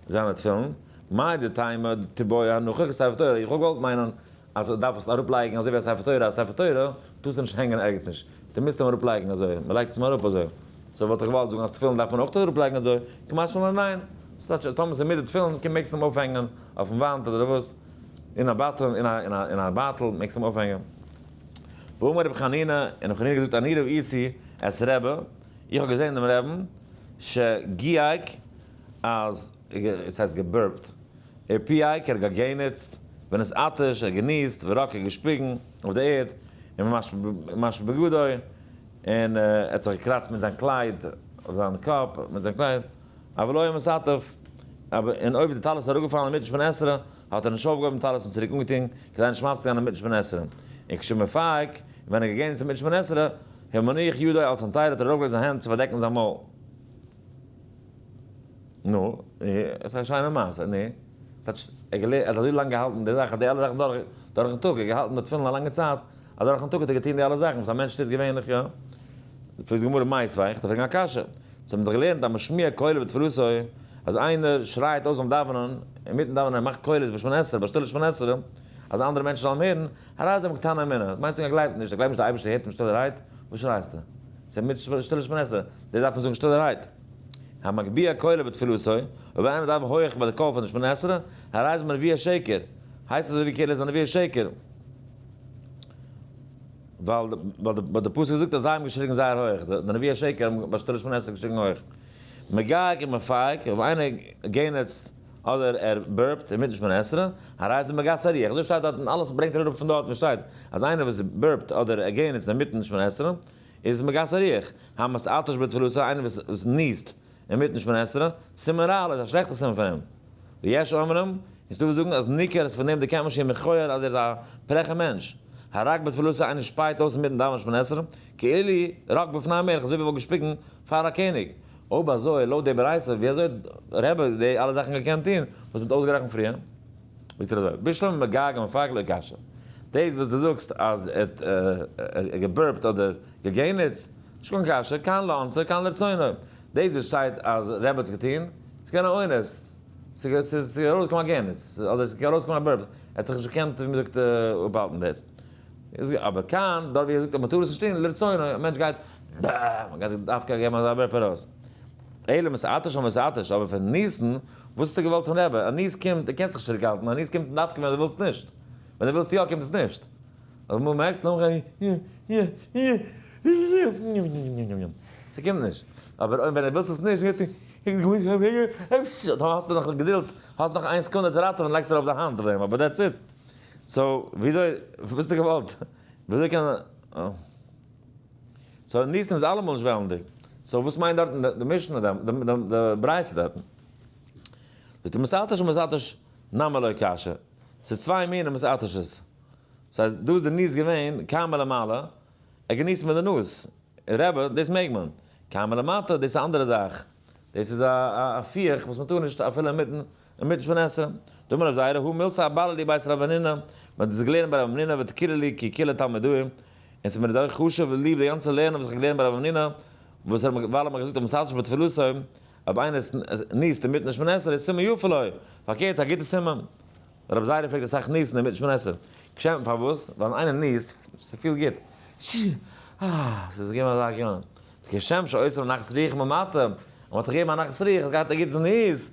זיינע תפילין? מהו דתימא תיבעי הנחה כספר תורה, איך האב געוואלט מיינען אז ער דארף עס אראפ לייגן אזוי ווי א ספר תורה, א ספר תורה טארסטו נישט הענגען ערגעץ נישט, דו מוזט אים אראפ לייגן אזוי, מען לייגט עס אראפ אזוי, so וואלט איך געוואלט זאגן אז תפילין דארף מען אויך אראפ לייגן אזוי, קא משמע לן ניין, ס'טייטש אז טאמער ס'איז מיט די תפילין קען מעגסטו אים אויפהענגען אויפן וואנט אדער וואס, אין א באטל, אין א אין א באטל מעגסטו אים אויפהענגען. ואמר רבי חנינא, און רבי חנינא האט געזאגט אני ראיתי את רבי, איך האב געזען דעם רעבן, שגיעק, אז, עס הייסט געבורפט, ופיעק, ער האט געגעניצט, ונתעטש, ער האט געניסט, ורקע, געשפיגן, אויף די ערד, ומשמש בגדו. און ער האט זיך געקראצט מיט זיין קלייד אויף זיין קאפ מיט זיין קלייד, אבל לא היה מתעטף, אבער און אויב די טלית איז אראפגעפאלן אינמיטן שמונה עשרה, האט ער נישט אויפגעהויבן טלית און צוריק אנגעטון, כדי נישט מפסיק זיין אינמיטן שמונה עשרה. און כשמפהק, און ווען ער איז געגאנגען צום מיטן שמונה עשרה, היה מניח ידו על סנטירה האט ער ארויפגעלייגט זיין הענט צו פארדעקן זיין מויל. נו, עס איז א שיינע מעשה, נו. ס'טייטש, ער האט אזוי לאנג געהאלטן די זאך, די אלע זאכן דורכן טאג, ער האט געהאלטן די תפילין א לאנגע צייט, אז דורכן טאג האט ער געטון די אלע זאכן וואס א מענטש טוט געווענליך, יא? פרעגט די גמרא מיתיבי, איך דארף פרעגן א קשיא, אונז האבן דאך געלערנט אז משמיע קולו בתפילתו, אז איינער שרייט אויס ביים דאווענען, אינמיטן דאווענען ער מאכט קולות ביי שמונה עשרה, ביי שטילע שמונה עשרה, אז אנדערע מענטשן זאלן הערן, הרי זה מקטני אמונה, מיינט צו זאגן ער גלייבט נישט, ער גלייבט נישט די אייבערשטער הערט אים שטילערהייט, וואס שרייסטו? ס'איז מיט שטילע שמונה עשרה, דאס דארף מען זאגן שטילערהייט. המגביה קולו בתפילתו, אויב איינער דאווענט הויעך ביי די קול פון די שמונה עשרה, הרי זה מנביאי שקר, הייסט אזוי ווי כאילו ער איז א נביא שקר. ווייל די פסוק זאגט אז זיי האבן געשריגן זייער הויעך, די נביאי השקר האבן ביי שטילע שמונה עשרה געשריגן הויעך. מגעג און מפהק, אויב איינער גענעצט אדער ער burp ט אינמיטן שמונה עשרה, הרי זה מגסי הרוח, אזוי שטייט דארט און אלעס ברענגט ער אראפ פון דארט וואס שטייט אז איינער וואס burp ט אדער ער גענעצט אינמיטן שמונה עשרה איז מגסי הרוח, המתעטש בתפילתו, איינער וואס ניסט אינמיטן שמונה עשרה, סימן רע לו איז א שלעכטע סימן פאר אים. ויש אומרים, און ס'דא וואס זאגן אז ניכר אז פון דעם דערקענט מען שהוא מכוער אז ער איז א פרעכע מענטש. הרק בתפילתו איינער שפייט אויס אינמיטן דאווענען שמונה עשרה, כאילו רק בפני המלך אזוי ווי ער וואלט געשפיגן פאר א קעניג. אויב אזוי לויט די ברייתא ווי אזוי האט רבי די אלע זאכן געקענט טון וואס מ'האט אויסגערעכנט פריער? זאגט ער אזוי, בשלמא מגעג ומפהק לא קשיא. דאס וואס דו זאגסט אז ער האט גע burp ט אדער געגעניצט, נישט קיין קשיא, כאן לאונסו כאן לרצונו. דאס וואס שטייט אז רבי האט עס געטון, איז געווען א אונס, ס'איז ארויסגעקומען א געניץ, אדער ס'איז ארויסגעקומען א burp, ער האט זיך נישט געקענט ווי מ'זאגט אפהאלטן דאס. אבער כאן, דארט ווי ער זאגט אז מ'טאר עס נישט טון, לרצונו, א מענטש גייט מ'גייט דווקא געבן אזא burp ארויס. אלא מתעטש המתעטש, אבער פון ניסן, וואס האסטו געוואלט פון רבי? א ניס קומט, דו קענסט זיך נישט צוריקהאלטן, א ניס קומט דווקא ווען דו ווילסט נישט. ווען דו ווילסט יא קומט עס נישט. אבער מ'מערקט ס'קומט נישט. אבער אויב ווען דו ווילסט עס נישט דאן האסטו נאך געדולד, האסט נאך איין סעקונדע צו ראטעווען לייגסט ארויף די האנט אויף דעם, אבער that's it. so וויאזוי, וואס האסטו געוואלט? וויאזוי קען. so ניסן איז אלעמאל נישט וועלנדיג. so וואס מיינט דארטן די משנה די ברייתא דארטן? זאגט ער מתעטש ומתעטש נמי לא קשיא. ס'איז צוויי מינים מתעטש'ס. ס'הייסט דא איז די ניס געווען כאן מלמעלה, ער געניסט מיט די נאז, רבי דאס מעג מען, כאן מלמטה דאס איז א אנדערע זאך, דאס איז א פיח וואס מען טאר נישט אפילו אינמיטן אינמיטן שמונה עשרה. דאמר רב זירא הא מילתא אבעיא לי בית רב המנונא, מען האט דאס געלערנט ביי רב המנונא ודכירא לי כי כולא תלמודאי, און ס'איז מיר אזוי חשוב און ליב די גאנצע לערנען וואס איך האב געלערנט ביי רב המנונא, וואס ער האט ווייל ער האט מיר געזאגט אז מתעטש בתפילתו, אויב איינער ניסט אינמיטן שמונה עשרה איז סימן יפה לו, פארקערט ס'איז א גוטע סימן. רבי זיידא פלעגט אסאך ניסן אינמיטן שמונה עשרה. כשם פארוואס? ווייל ווען איינער ניסט, ס'פילט גוט. אה, ס'איז געווען אזא געווען. כשם שעושה לו נחת רוח ממטה, אז מ'האט דיך געגעבן א נחת רוח, האסט געהאט א גוטן ניס.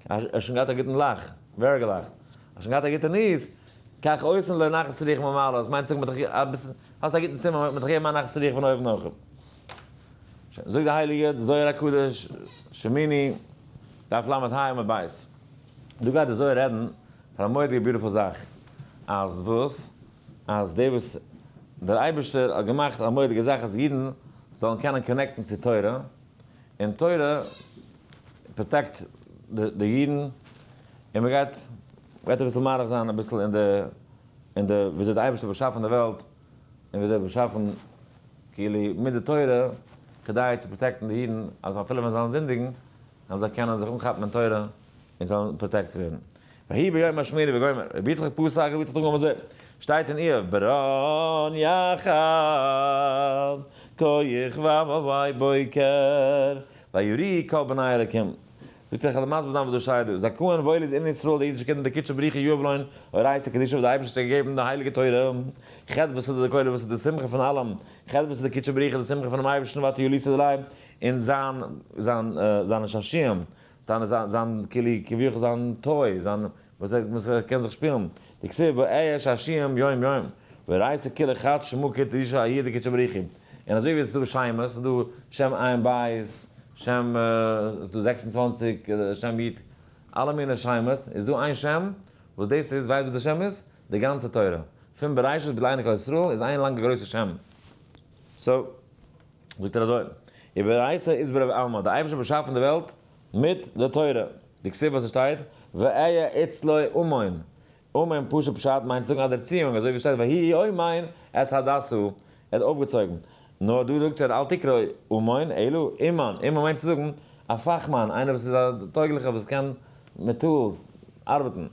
האסט שוין געהאט א גוטן לאך. ווער האט געלאכט? האסט שוין געהאט א גוטע ניס. כך עושין לו נחת רוח ממעלה, דאס מיינט צו זאגן מ'האט דיך אביסל, האסט א גוטן סימן, מ'האט דיך געגעבן א נחת רוח פון אויבן אויך. זאגט די הייליגע זוהר הקדוש, שמיני, דף ל"ה עמוד ב'. דא גייט די זוהר רעדן פון א מורא'דיגע beautiful זאך, אז וואס? אז די וואס דער אייבערשטער האט געמאכט א מורא'דיגע זאך אז אידן זאלן קענען connect ן צו תורה, און תורה protect די אידן, און מען גייט גייט אביסל מאריך זיין אביסל אין די אין די וויאזוי די אייבערשטער האט באשאפן די וועלט, און וויאזוי ער האט באשאפן כאילו מיט די תורה כדי צו protect ן די אידן אז אפילו ווען זיי זאלן זינדיגן זאלן זיי קענען זיך אנכאפן אין תורה און זאלן protect ווערן. ויהי ביום השמיני וגומר, רבי יצחק פסק, רבי יצחק האט אנגעהויבן אזוי, שטייט אין איוב, ברן יחד כוכבי בוקר, ויריעו כל בני אלקים. זאגט ער, איך וועל מסביר זיין וואס דא שטייט דא, זכאין וואויל איז אין ישראל די אידישע קינדער דקודשא בריך הוא יהב לון אורייתא קדישא וואס די אייבערשטער האט געגעבן די הייליגע תורה, חדוותא דכולא וואס איז די שמחה פון אלעם, חדוותא דקודשא בריך הוא די שמחה פונעם אייבערשטן ואתא ילותא דיליה, און זיין זיין זיינע שעשועים, זיינע זיין זיין כאילו כביכול זיין toy, זיין וואס ער וואס ער קען זיך שפילן, דכתיב ואהיה שעשועים יום יום, ואורייתא כולא חד שמא קדישא האי דקודשא בריך הוא, און אזוי ווי עס איז דא שמות, עס איז דא שם עין בית, שם עס איז דא 26 שם י', אלע מיני שמות, איז דא איין שם וואס דאס איז, ווייסט וואס די שם איז? די גאנצע תורה, פון בראשית ביז לעיני כל ישראל איז איין לאנגע גרויסע שם. so. זאגט ער אזוי, ובאורייתא אתברא עלמא, דער אייבערשטער האט באשאפן די וועלט מיט די תורה, דכתיב וואס עס שטייט, ואהיה אצלו אומן, אומן פשוט פשט מיינט זאגן א דערציאונג, אזוי ווי עס שטייט ויהי אומן את הדסה, ער האט אויפגעצויגן, נאר דא זאגט ער אל תקרי אומן אלא אומן, אומן מיינט צו זאגן א פאכמאן, איינער וואס איז א טויגליכער וואס קען מיט tools ארבעטן.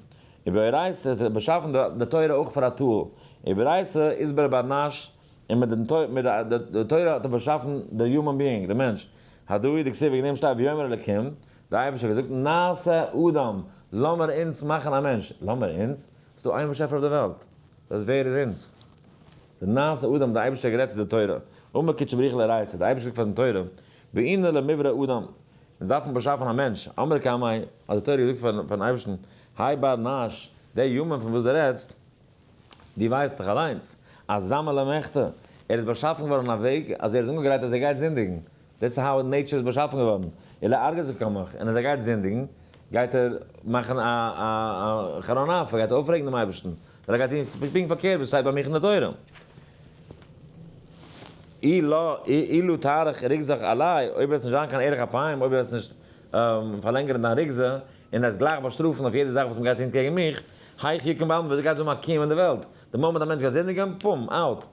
ובאורייתא האט ער באשאפן די תורה אויך פאר א tool, ובאורייתא אתברא בר נש, און מיט די תורה האט ער באשאפן די human being, די מענטש, הדא הוא דכתיב וועגן דעם שטייט ויאמר אלקים, דער אייבערשטער האט געזאגט נעשה אדם, לאמיר אונז מאכן א מענטש, לאמיר אונז? ס'איז דא איין באשעפער אויף די וועלט, דאס הייסט ווער איז אונז? די נעשה אדם, דער אייבערשטער האט גערעדט צו די תורה, אמר קודשא בריך הוא לאורייתא, דער אייבערשטער זאגט פאר די תורה, בעינא למיברא אדם, אונז דארפן באשאפן א מענטש, אמרה קמיה, האט די תורה געזאגט פארן אייבערשטן, האי בר נש, דער human פון וואס דו רעדסט, דו ווייסט דאך אליינס אז זמין למיחטא, ער איז באשאפן געווארן אין א וועג אז ער איז אנגעגרייט אז ער גייט זינדיגן, דאס איז how nature איז באשאפן געווארן, ולארגזא קמך, און אז ער גייט זינדיגן גייט ער מאכן א חרון אף, ער גייט אויפרעגן דעם אייבערשטן, ווייל ער גייט טון פונקט פארקערט וואס שטייט ביי מיך אין די תורה. אי לא אי לא תאריך רוגזך עלי, אויב וועסט נישט זיין קיין ארך אפיים, אויב וועסט נישט פארלענגערן דיין רוגזה, און עס גלייך באשטראפן אויף יעדע זאך וואס מ'גייט טון קעגן מיך, היאך יקום בעלמא, וויאזוי גייט זיין א קיום אין די וועלט? די מאמענט א מענטש גייט זינדיגן, פום, out.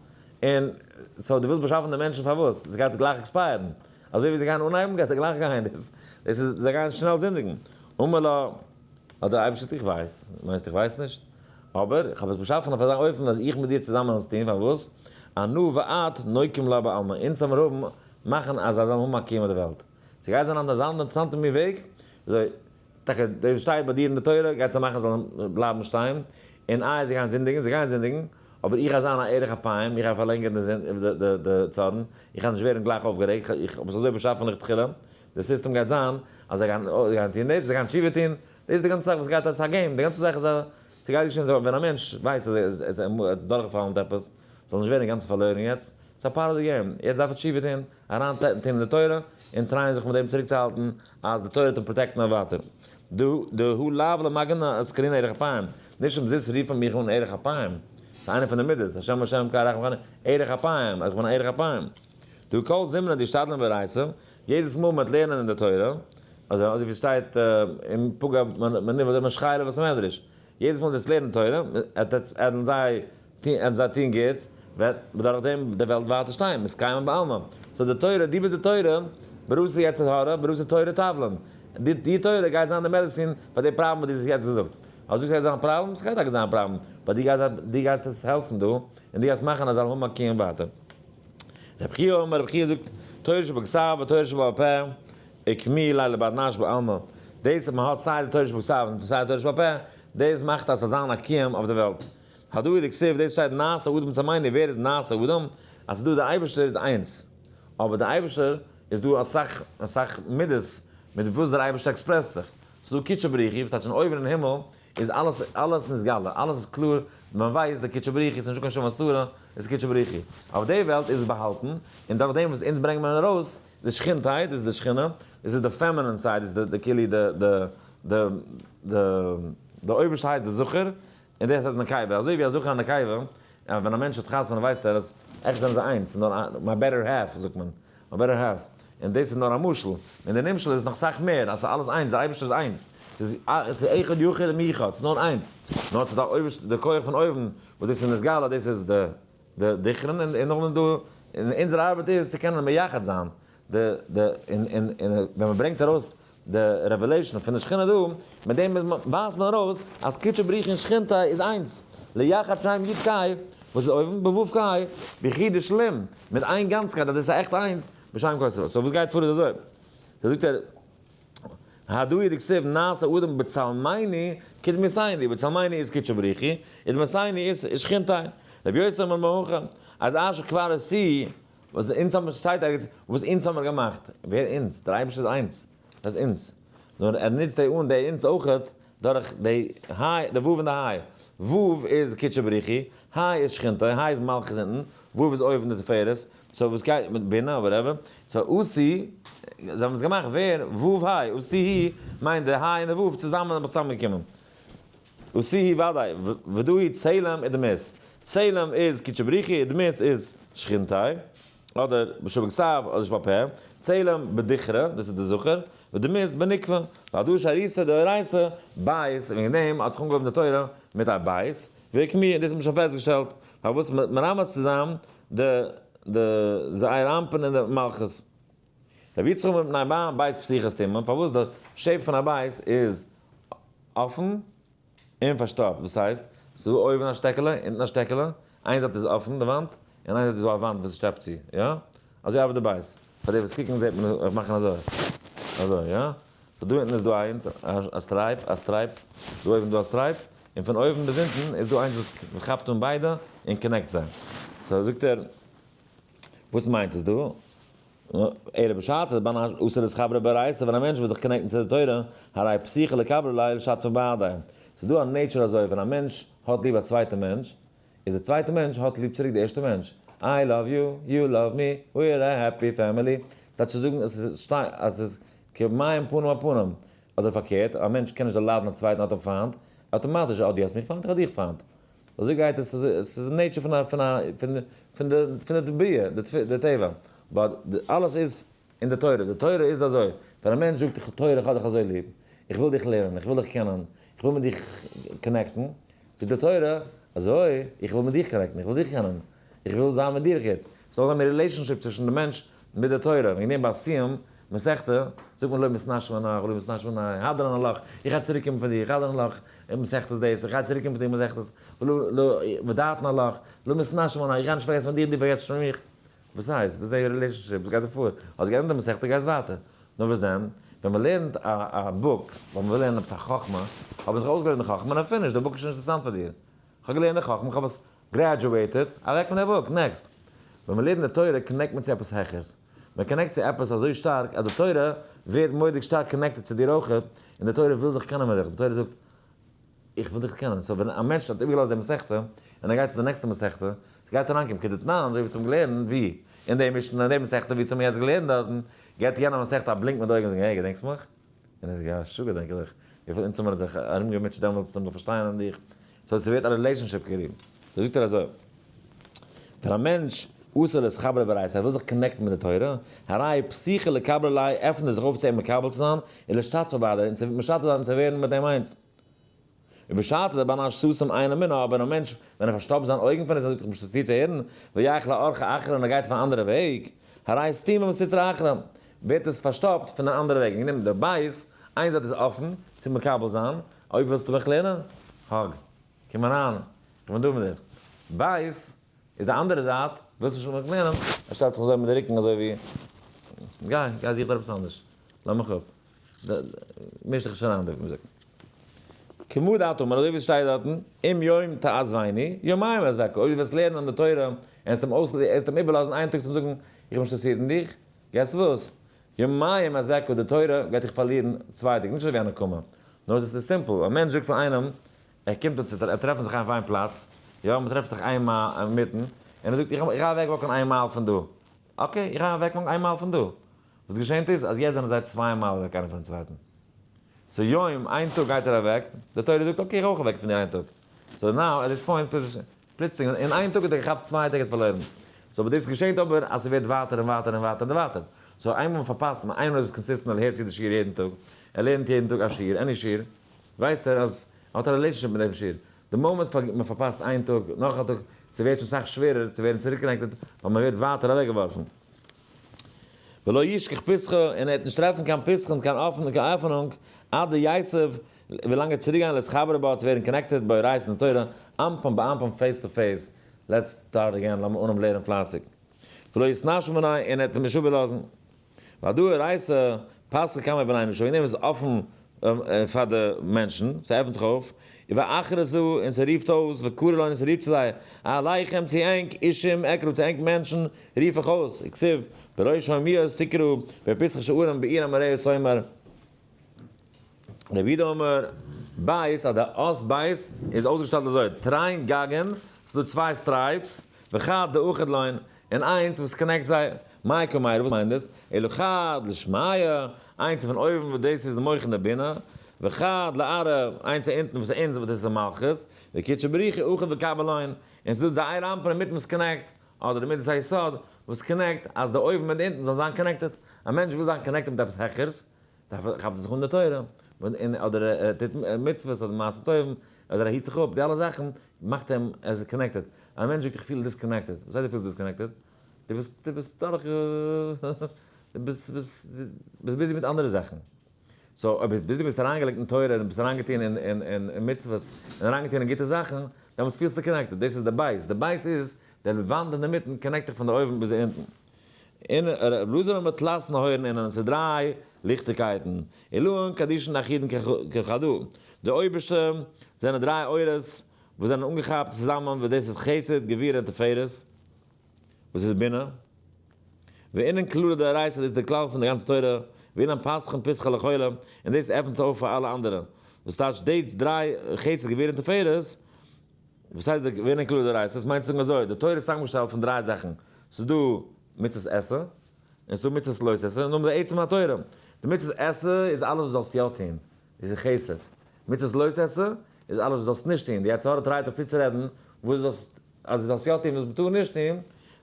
און so דו ווילסט באשאפן די מענטשן פארוואס? עס גייט גלייך expire ן. אזוי ווי זיי גייען אנהייבן גייט זיי גלייך גיין. דאס איז זיי גייען שנעל זינדיגן. אמר לה, האט דער אייבערשטער געזאגט, איך ווייס, מיינסט איך ווייס נישט? אבער איך האב עס באשאפן אויף אזא אופן אז איך מיט דיר צוזאמען זאלן עס טון, פארוואס? אנא ואת נוקים לה בעלמא, אונז זאלן מיר האבן, מאכן אז זיי זאלן האבן א קיום אויף די וועלט. ס'גייט זיין אן אזא אינטערעסאנטע מין וועג, וויאזוי טאקע דאס וואס שטייט ביי דיר אין די תורה גייט זיי מאכן זאלן בלייבן שטיין, און איי זיי גייען זינדיגן, זיי גייען זינדיגן, אבער איך גיי זיין א ארך אפיים, איך גיי פארלענגערן די צארן, איך גיי נישט ווערן גלייך אויפגערעגט, איך האב עס אזוי באשאפן לכתחילה, די סיסטעם גייט זיין אז זיי גייען טון דאס, זיי גייען תשובה טון, דאס איז די גאנצע זאך וואס גייט, עס איז א game, די גאנצע זאך איז א, ס'גייט געשען אזוי, ווען א מענטש ווייסט אז ער איז דורכגעפאלן מיט עפעס, זאל נישט ווערן אינגאנצן פארלוירן יעצט, ס'איז א part of the game, יעצט דארף ער תשובה טון, אריין טון אין די תורה, און try ען זיך מיט דעם צוריקצוהאלטן אז די תורה וועט אים protect ן אויף ווייטער. דהא לאו למגנא אתקרינא ארך אפיים, נישט אומזיסט רופן מיך אן ארך אפיים, ס'איז איינע פון די מידות, השם השם קל רחום וחנון, ארך אפיים, אז איך בין א ארך אפיים. דהא כל זימנא דאשתדלן באורייתא, יעדעס מאל מ'וועט לערנען אין די תורה, אזוי ווי ס'שטייט אין פגע מנוול משחי לבית המדרש, יעדעס מאל דאס לערנען תורה, עטס זיי טוהן זיי טוהן גוטס, וועט דורך דעם די וועלט ווייטער שטיין, מתקיימא בעלמא. so די תורה, דו ביסט די תורה, בראתי יצר הרע, בראתי תורה תבלין. די די תורה גייט זיין די medicine פאר די פראבלעם וואס דו האסט יעצט געזאגט. אז דו גייסט זיין פראבלעם, ס'גייט טאקע זיין פראבלעם, but דו גייסט דו גייסט עס העלפן דא, און דו גייסט מאכן אז זאל האבן א קיום ווייטער. רבי חייא אומר, רבי חייא זאגט, תורה שבכתב ותורה שבעל פה, אוקמוה ליה לבר נש בעלמא. דאס אז מען האט סיי די תורה שבכתב און סיי די תורה שבעל פה, דאס מאכט אז ס'זאל זיין א קיום אויף די וועלט. הדא הוא דכתיב, דאס שטייט נעשה אדם בצלמנו, ווער איז נעשה אדם? אז ס'איז דא די אייבערשטער איז איינס, אבער די אייבערשטער איז דא אסאך אסאך מידות מיט וואס דער אייבערשטער express ט זיך, ס'איז דא קודשא בריך הוא וואס טייטש אין אויבן אין הימל איז אלעס אלעס נתגלה, אלעס איז קלאר, מען ווייסט די קודשא בריך הוא, ס'איז נישטא קיין שום הסתרה, איז קודשא בריך הוא. אויף די וועלט איז עס באהאלטן, און דורך דעם וואס אונז ברענגן מיר ארויס די שכינתי', דאס איז די שכינה, דאס איז די feminine side, דאס איז די כאילו די די די די די אויבערשטע הייסט די זכר, און דאס הייסט נקבה, אזוי ווי א זכר א נקבה, ווען א מענטש האט חתונה ווייסט ער אז עכט זענען זיי איינס, נאר my better half זאגט מען, my better half, און דאס איז נאר א משל, אין די נמשל איז עס נאך סאך מער, אז ס'איז אלעס איינס, דער אייבערשטער איז איינס, ס'איז אחד יחיד ומיוחד, ס'איז נאר איינס, נאר ס'איז דא אויבערשטער, די כח פון אויבן, וואס דאס איז נתגלה, דאס איז די די דכרין, און נאכדעם איז דא, און אונזער ארבעט איז צו קענען מייחד זיין די די און און און ווען מ'ברענגט ארויס די revelation פון די שכינה דא, מיט דעם ווייזט מען ארויס אז קודשא בריך און שכינתא איז איינס, ליחד שם יוד קי, וואס איז אויבן בו' קי, ביחידא שלים, מיט איין גאנצקייט אז דאס איז עכט איינס, בשם כל ישראל. so וואס גייט פאר איז אזוי, so זאגט ער, הדא הוא דכתיב נעשה אדם בצלמנו כדמותנו, בצלמנו איז קודשא בריך הוא, ודמותנו איז שכינתא. רבי יוסי אומר מהכא, אז אשר כבר עשי וואס אונז האבן, שטייט ערגעץ וואס אונז האבן געמאכט, ווער אונז? דער אייבערשטער איז איינס, דאס איז אונז, נאר ער נוצט די אן די אונז אויכעט דורך די היי, די ו' און די היי, ו' איז קודשא בריך הוא, היי איז שכינתא, היי איז מלכות אונטן, ו' איז אויבן די תפארת, so וואס גייט מיט בינה whatever, so עשי, זיי האבן עס געמאכט ווער, ו' היי, עשי היא, מיינט די היי און די ו' צוזאמען האבן זיך צוזאמגעקומען. עשי היא ודאי, ודא היא צלם ודמות, צלם איז קודשא בריך הוא, דמות איז שכינתא. אדער שבכתב אדער שבעל פה, צלם בדכרא, דאס איז די זכר, ודמות בנוקבא, ועל דא שריסא דאורייתא, בית, וועגן דעם האט זיך אנגעהויבן די תורה מיט א בית, ואוקמוה, דאס האט מען שוין פעסטגעשטעלט, פארוואס מרמז צו זיין די די זעיר אנפין און די מלכות. רבי יצחק אומר מפני מה בית פתיחה סתומה, פארוואס די shape פון א בית איז אפן און פארשטאפט, וואס הייסט? ס'איז דא אויבן א שטעקעלע, אונטן א שטעקעלע, איין זייט איז אפן די וואנט, און איין זייט איז דא א וואנט וואס שטעפט צו, יא? אזוי ארבעט די בית. פאר די וואס קוקן זעט מען איך מאכן אזוי, אזוי, יא? so דא אונטן איז דא איינס, א stripe, א stripe, דא אויבן איז דא א stripe, און פון אויבן ביז אונטן איז דא איינס וואס כאפט אן ביידע און connect זיי. so זאגט ער, וואס מיינט עס דא? אלא בשעתא דבר נש אסור להתחברא באורייתא, ווען א מענטש וויל זיך connect ן צו די תורה, הרי פתיחה לקבלה ליה ולשתפא בהדיה. ס'איז דא א nature אזוי, ווען א מענטש האט ליב א צווייטע מענטש, איז די צווייטע מענטש האט ליב צוריק די ערשטע מענטש. I love you, you love me, we are a happy family. ס'טייטש צו זאגן אז ס'איז אז ס'איז כמים פנים אל פנים. אדער פארקערט, א מענטש קען נישט דערליידן א צווייטן האט אים פיינט, אטאמאטיש, אה דו האסט מיך פיינט, איך האב דיך פיינט. אזוי גייט עס, עס איז nature פון א פון א פון פון די פון די בריאה, די טבע, but אלעס איז אין די תורה, די תורה איז אזוי, ווען א מענטש זאגט איך תורה איך האב דיך אזוי ליב, איך וויל דיך לערנען, איך וויל דיך קענען, איך וויל מיט דיך connect ן, זאגט די תורה, אזוי, איך וויל מיט דיך connect ן, איך וויל דיך קענען, איך וויל זיין מיט דיר גוט, ס'זאל זיין מער relationship צווישן די מענטש מיט די תורה, וועגן דעם ביי סיום מסכתא זאגט מען לא מתנשי מנך ולא מתנשי מנאי, הדרן עלך, איך גיי צוריק קומען פון דיר, הדרן עלך, מסכת דאס, איך גיי צוריק קומען פון דיר מסכת, ולא ודעתן עלך, לא מתנשי מנך, איך גיי נישט פארגעסן פון דיר, דו פארגעסט נישט פון מיך. וואס הייסט? וואס איז די relationship? וואס גייט דא פאר? האסט געענדיגט די מסכתא גייסט ווייטער. נאר וואס דען? ווען מען לערנט א book, ווייל מען וויל לערנען עפעס א חכמה, האט מען זיך אויסגעלערנט די חכמה און finish, די book איז שוין נישט אינטערעסאנט פאר דיר. איך האב געלערנט די חכמה, איך האב עס graduated, אוועק מיט די book, next. ווען מען לערנט די תורה connect מען צו עפעס העכערס. מען connect צו עפעס אזוי שטארק אז די תורה ווערט מורא'דיג שטארק connected צו דיר אויכעט, און די תורה וויל זיך קענען מיט דיך, די תורה זאגט, איך וויל דיך קענען. so ווען א מענטש האט איבערגעלאזט די מסכתא, און ער גייט צו די נעקסטע מסכתא, ס'גייט אריינקומען כדתנן, אזוי ווי צום געלערנט, ווי? אין די משנה, אין די מסכתא ווי צום יעצט געלערנט דארטן, געבט יענע מסכתא א בלינק מיט די אויגן און זאגט, hey, געדענקסט מיך? און ער זאגט, יא, sure געדענק איך דיך, וויפיל אונז האבן זיך ארומגעמוטשעט דעמאלטס צום זיך פארשטיין און דיך, so ס'ווערט א relationship כאילו. so זאגט ער אזוי, ווען א מענטש אסור להתחברא באורייתא, ער וויל זיך connect ן מיט די תורה, הרי פתיחה לקבלה ליה, עפנט ער זיך אויף צו אים מקבל צו זיין, און לשתתפא בהדיה, און צו משתתף זיין און צו ווערן מיט אים איינס. ובשעתא דבר נש סתם אינו מינה, אבער א מענטש ווען ער פארשטאפט זיין אויגן פון עס, ער זאגט איך בין נישט אינטערעסירט צו הערן, ויחל לאורחא אחרא און ער גייט אויף א אנדערע וועג, הרי סתימה מסטרא אחרא, ווערט עס פארשטאפט פון די אנדערע וועג, וועגן דעם די בית, איין זייט איז אפן צו מקבל זיין, אויב ווילסטו מיך לערנען, hug, קום אריין, איך בין דא מיט דיר. בית איז די אנדערע זייט, ווילסט נישט מיך לערנען, ער שטעלט זיך אזוי מיט די רוקן אזוי ווי, גיי, גיי זוך דיר עפעס אנדערש, לאז מיך אפ. מיש דיך נישט אריין דא, ווי מ'זאגט. כמו דאת אמר, אזוי ווי עס שטייט דארטן, אם יום תעזבני, יומיים אעזבך, אויב דו וועסט לערנען די תורה, און עסט אים אויס, עסט אים איבערלאזן איין טאג צום זאגן, איך בין נישט אינטערעסירט אין דיך, guess וואס? יומיים אעזבך, די תורה וועט דיך פארלירן צוויי טעג, נישט אזוי ווי א נקמה, נאר עס איז simple, א מענטש זאגט פאר איינעם, ער קומט אן צו טרעפן זיך אויף איין פלאץ, יא, מען טרעפט זיך איין מייל אינמיטן, און ער זאגט, איך גיי אוועק walk ן איין מייל פון דא, okay, איך גיי אוועק walk ן איין מייל פון דא, וואס געשענט איז אז יעצט זענען זיי צוויי מייל אוועק איינער פונעם צווייטן. so יום, איין טאג גייט ער אוועק, די תורה זאגט okay איך אויך אוועק פון דיר איין טאג. so now at this point פלוצלינג אין איין טאג האט ער געכאפט צוויי טעג האט פארלוירן. so אבער דאס געשענט אבער אז ס'ווערט ווייטער און ווייטער און ווייטער און ווייטער. so איינמאל מ'פארפאסט, איינער איז consistent ער הערט צו די שיעור יעדן טאג, ער לערנט יעדן טאג א שיעור, any שיעור, ווייסט ער אז ער האט א relationship מיט דעם שיעור. די מאמענט מ'פארפאסט איין טאג, נאך א טאג, ס'ווערט שוין סאך שווערער צו ווערן צוריק connected ווייל מ'ווערט ווייטער אוועקגעווארפן. ולא ישכח פתחא, און ער וועט נישט טרעפן קיין פתחון, קיין עפענונג, עד דיתיב, ווילאנג ער צוריקגיין לאתחברא בה צו ווערן connected באורייתא אין די תורה, אנפין באנפין face to face, let's start again, לאמיר אנהויבן לערנען פלייסיג. ולא יתנשי מיניה, און ער וועט אים נישט אפלאזן. והדא אורייתא פתחא קמי בני נשא, וועגן דעם איז עס אפן פאר די מענטשן, ס'עפנט זיך אויף, ואכרזה, און ס'רופט אויס, וקרא להון, און ס'רופט צו זיי, אליכם צו ענק, אישים אקרא, צו ענק מענטשן, רוף איך אויס, וכתיב, בראש האומיות תקרא, בפתחי שערים בעיר המראה סומר. רבי יהודה אומר, בית, אז די אות בית איז אויסגעשטעלט אזוי, תרין גגין, ס'איז דא צוויי stripes, וחד דאחיד לון, און איינס וואס connect זיי, מאי קמיירי, וואס מיינט דאס? אלא חד לשמיא, איינס איז פון אויבן וואס דאס איז די מוחין דבינה, וחד לארעא, איינס איז אונטן וואס איז אונז וואס דאס איז מלכות, וקודשא בריך הוא אחיד וקביל לון, און ס'איז דא זייער אנפין אינמיטן וואס connect. אדער די מידת היסוד וואס connect אז די אויבן מיט די אונטן זאלן זיין connected. א מענטש וויל זיין connected מיט עפעס העכערס, דארף ער, כאפט ער זיך אן די תורה, און אדער ער טוט מצוות אדער מעשים טובים, אדער ער היט זיך אפ, די אלע זאכן מאכט אים ער איז connected. א מענטש זאגט איך פיל disconnected, וואס הייסט דו פילסט disconnected? דו ביסט, דו ביסט דורך, דו ביסט, ביסט, ביסט busy מיט אנדערע זאכן. so אויב ביז דו ביסט אריינגעלייגט אין תורה און ביסט אריינגעטון אין מצוות און אריינגעטון אין גוטע זאכן, דעמאלטס פילסטו connected. דאס איז די בית. די בית איז די וואנט אינדערמיטן connect דיך פון די אויבן ביז די אונטן. און ר' אלעזר אומר תלת נהורין אינון, ס'איז דריי ליכטיגקייטן, עילאין קדישין אחידן כחדא, די אויבערשטע זענען דריי אורות וואס זענען אנגעכאפט צוזאמען וואס דאס איז חסד גבורה און תפארת וואס איז בינה, ואינון כללא דאורייתא דאס איז די כלל פון די גאנצע תורה, ואינון פתחין פתחא לכולא און דאס עפנט אויף פאר אלע אנדערע, וואס טייטש די דריי חסד גבורה און תפארת, וואס הייסט די ואינון כללא דאורייתא? עס מיינט צו זאגן אזוי, די תורה איז צוזאמגעשטעלט פון דריי זאכן, ס'איז דא מצות עשה, און ס'איז דא מצות לא תעשה, און נאכדעם די עצם התורה. די מצות עשה איז אלעס וואס זאלסט יא טון, איז חסד. מצות לא תעשה איז אלעס וואס זאלסט נישט טון, די יצר הרע try ט דיך צוצורעדן וואס זאלסט, אז דו זאלסט יא טון וואס מ'טאר נישט טון,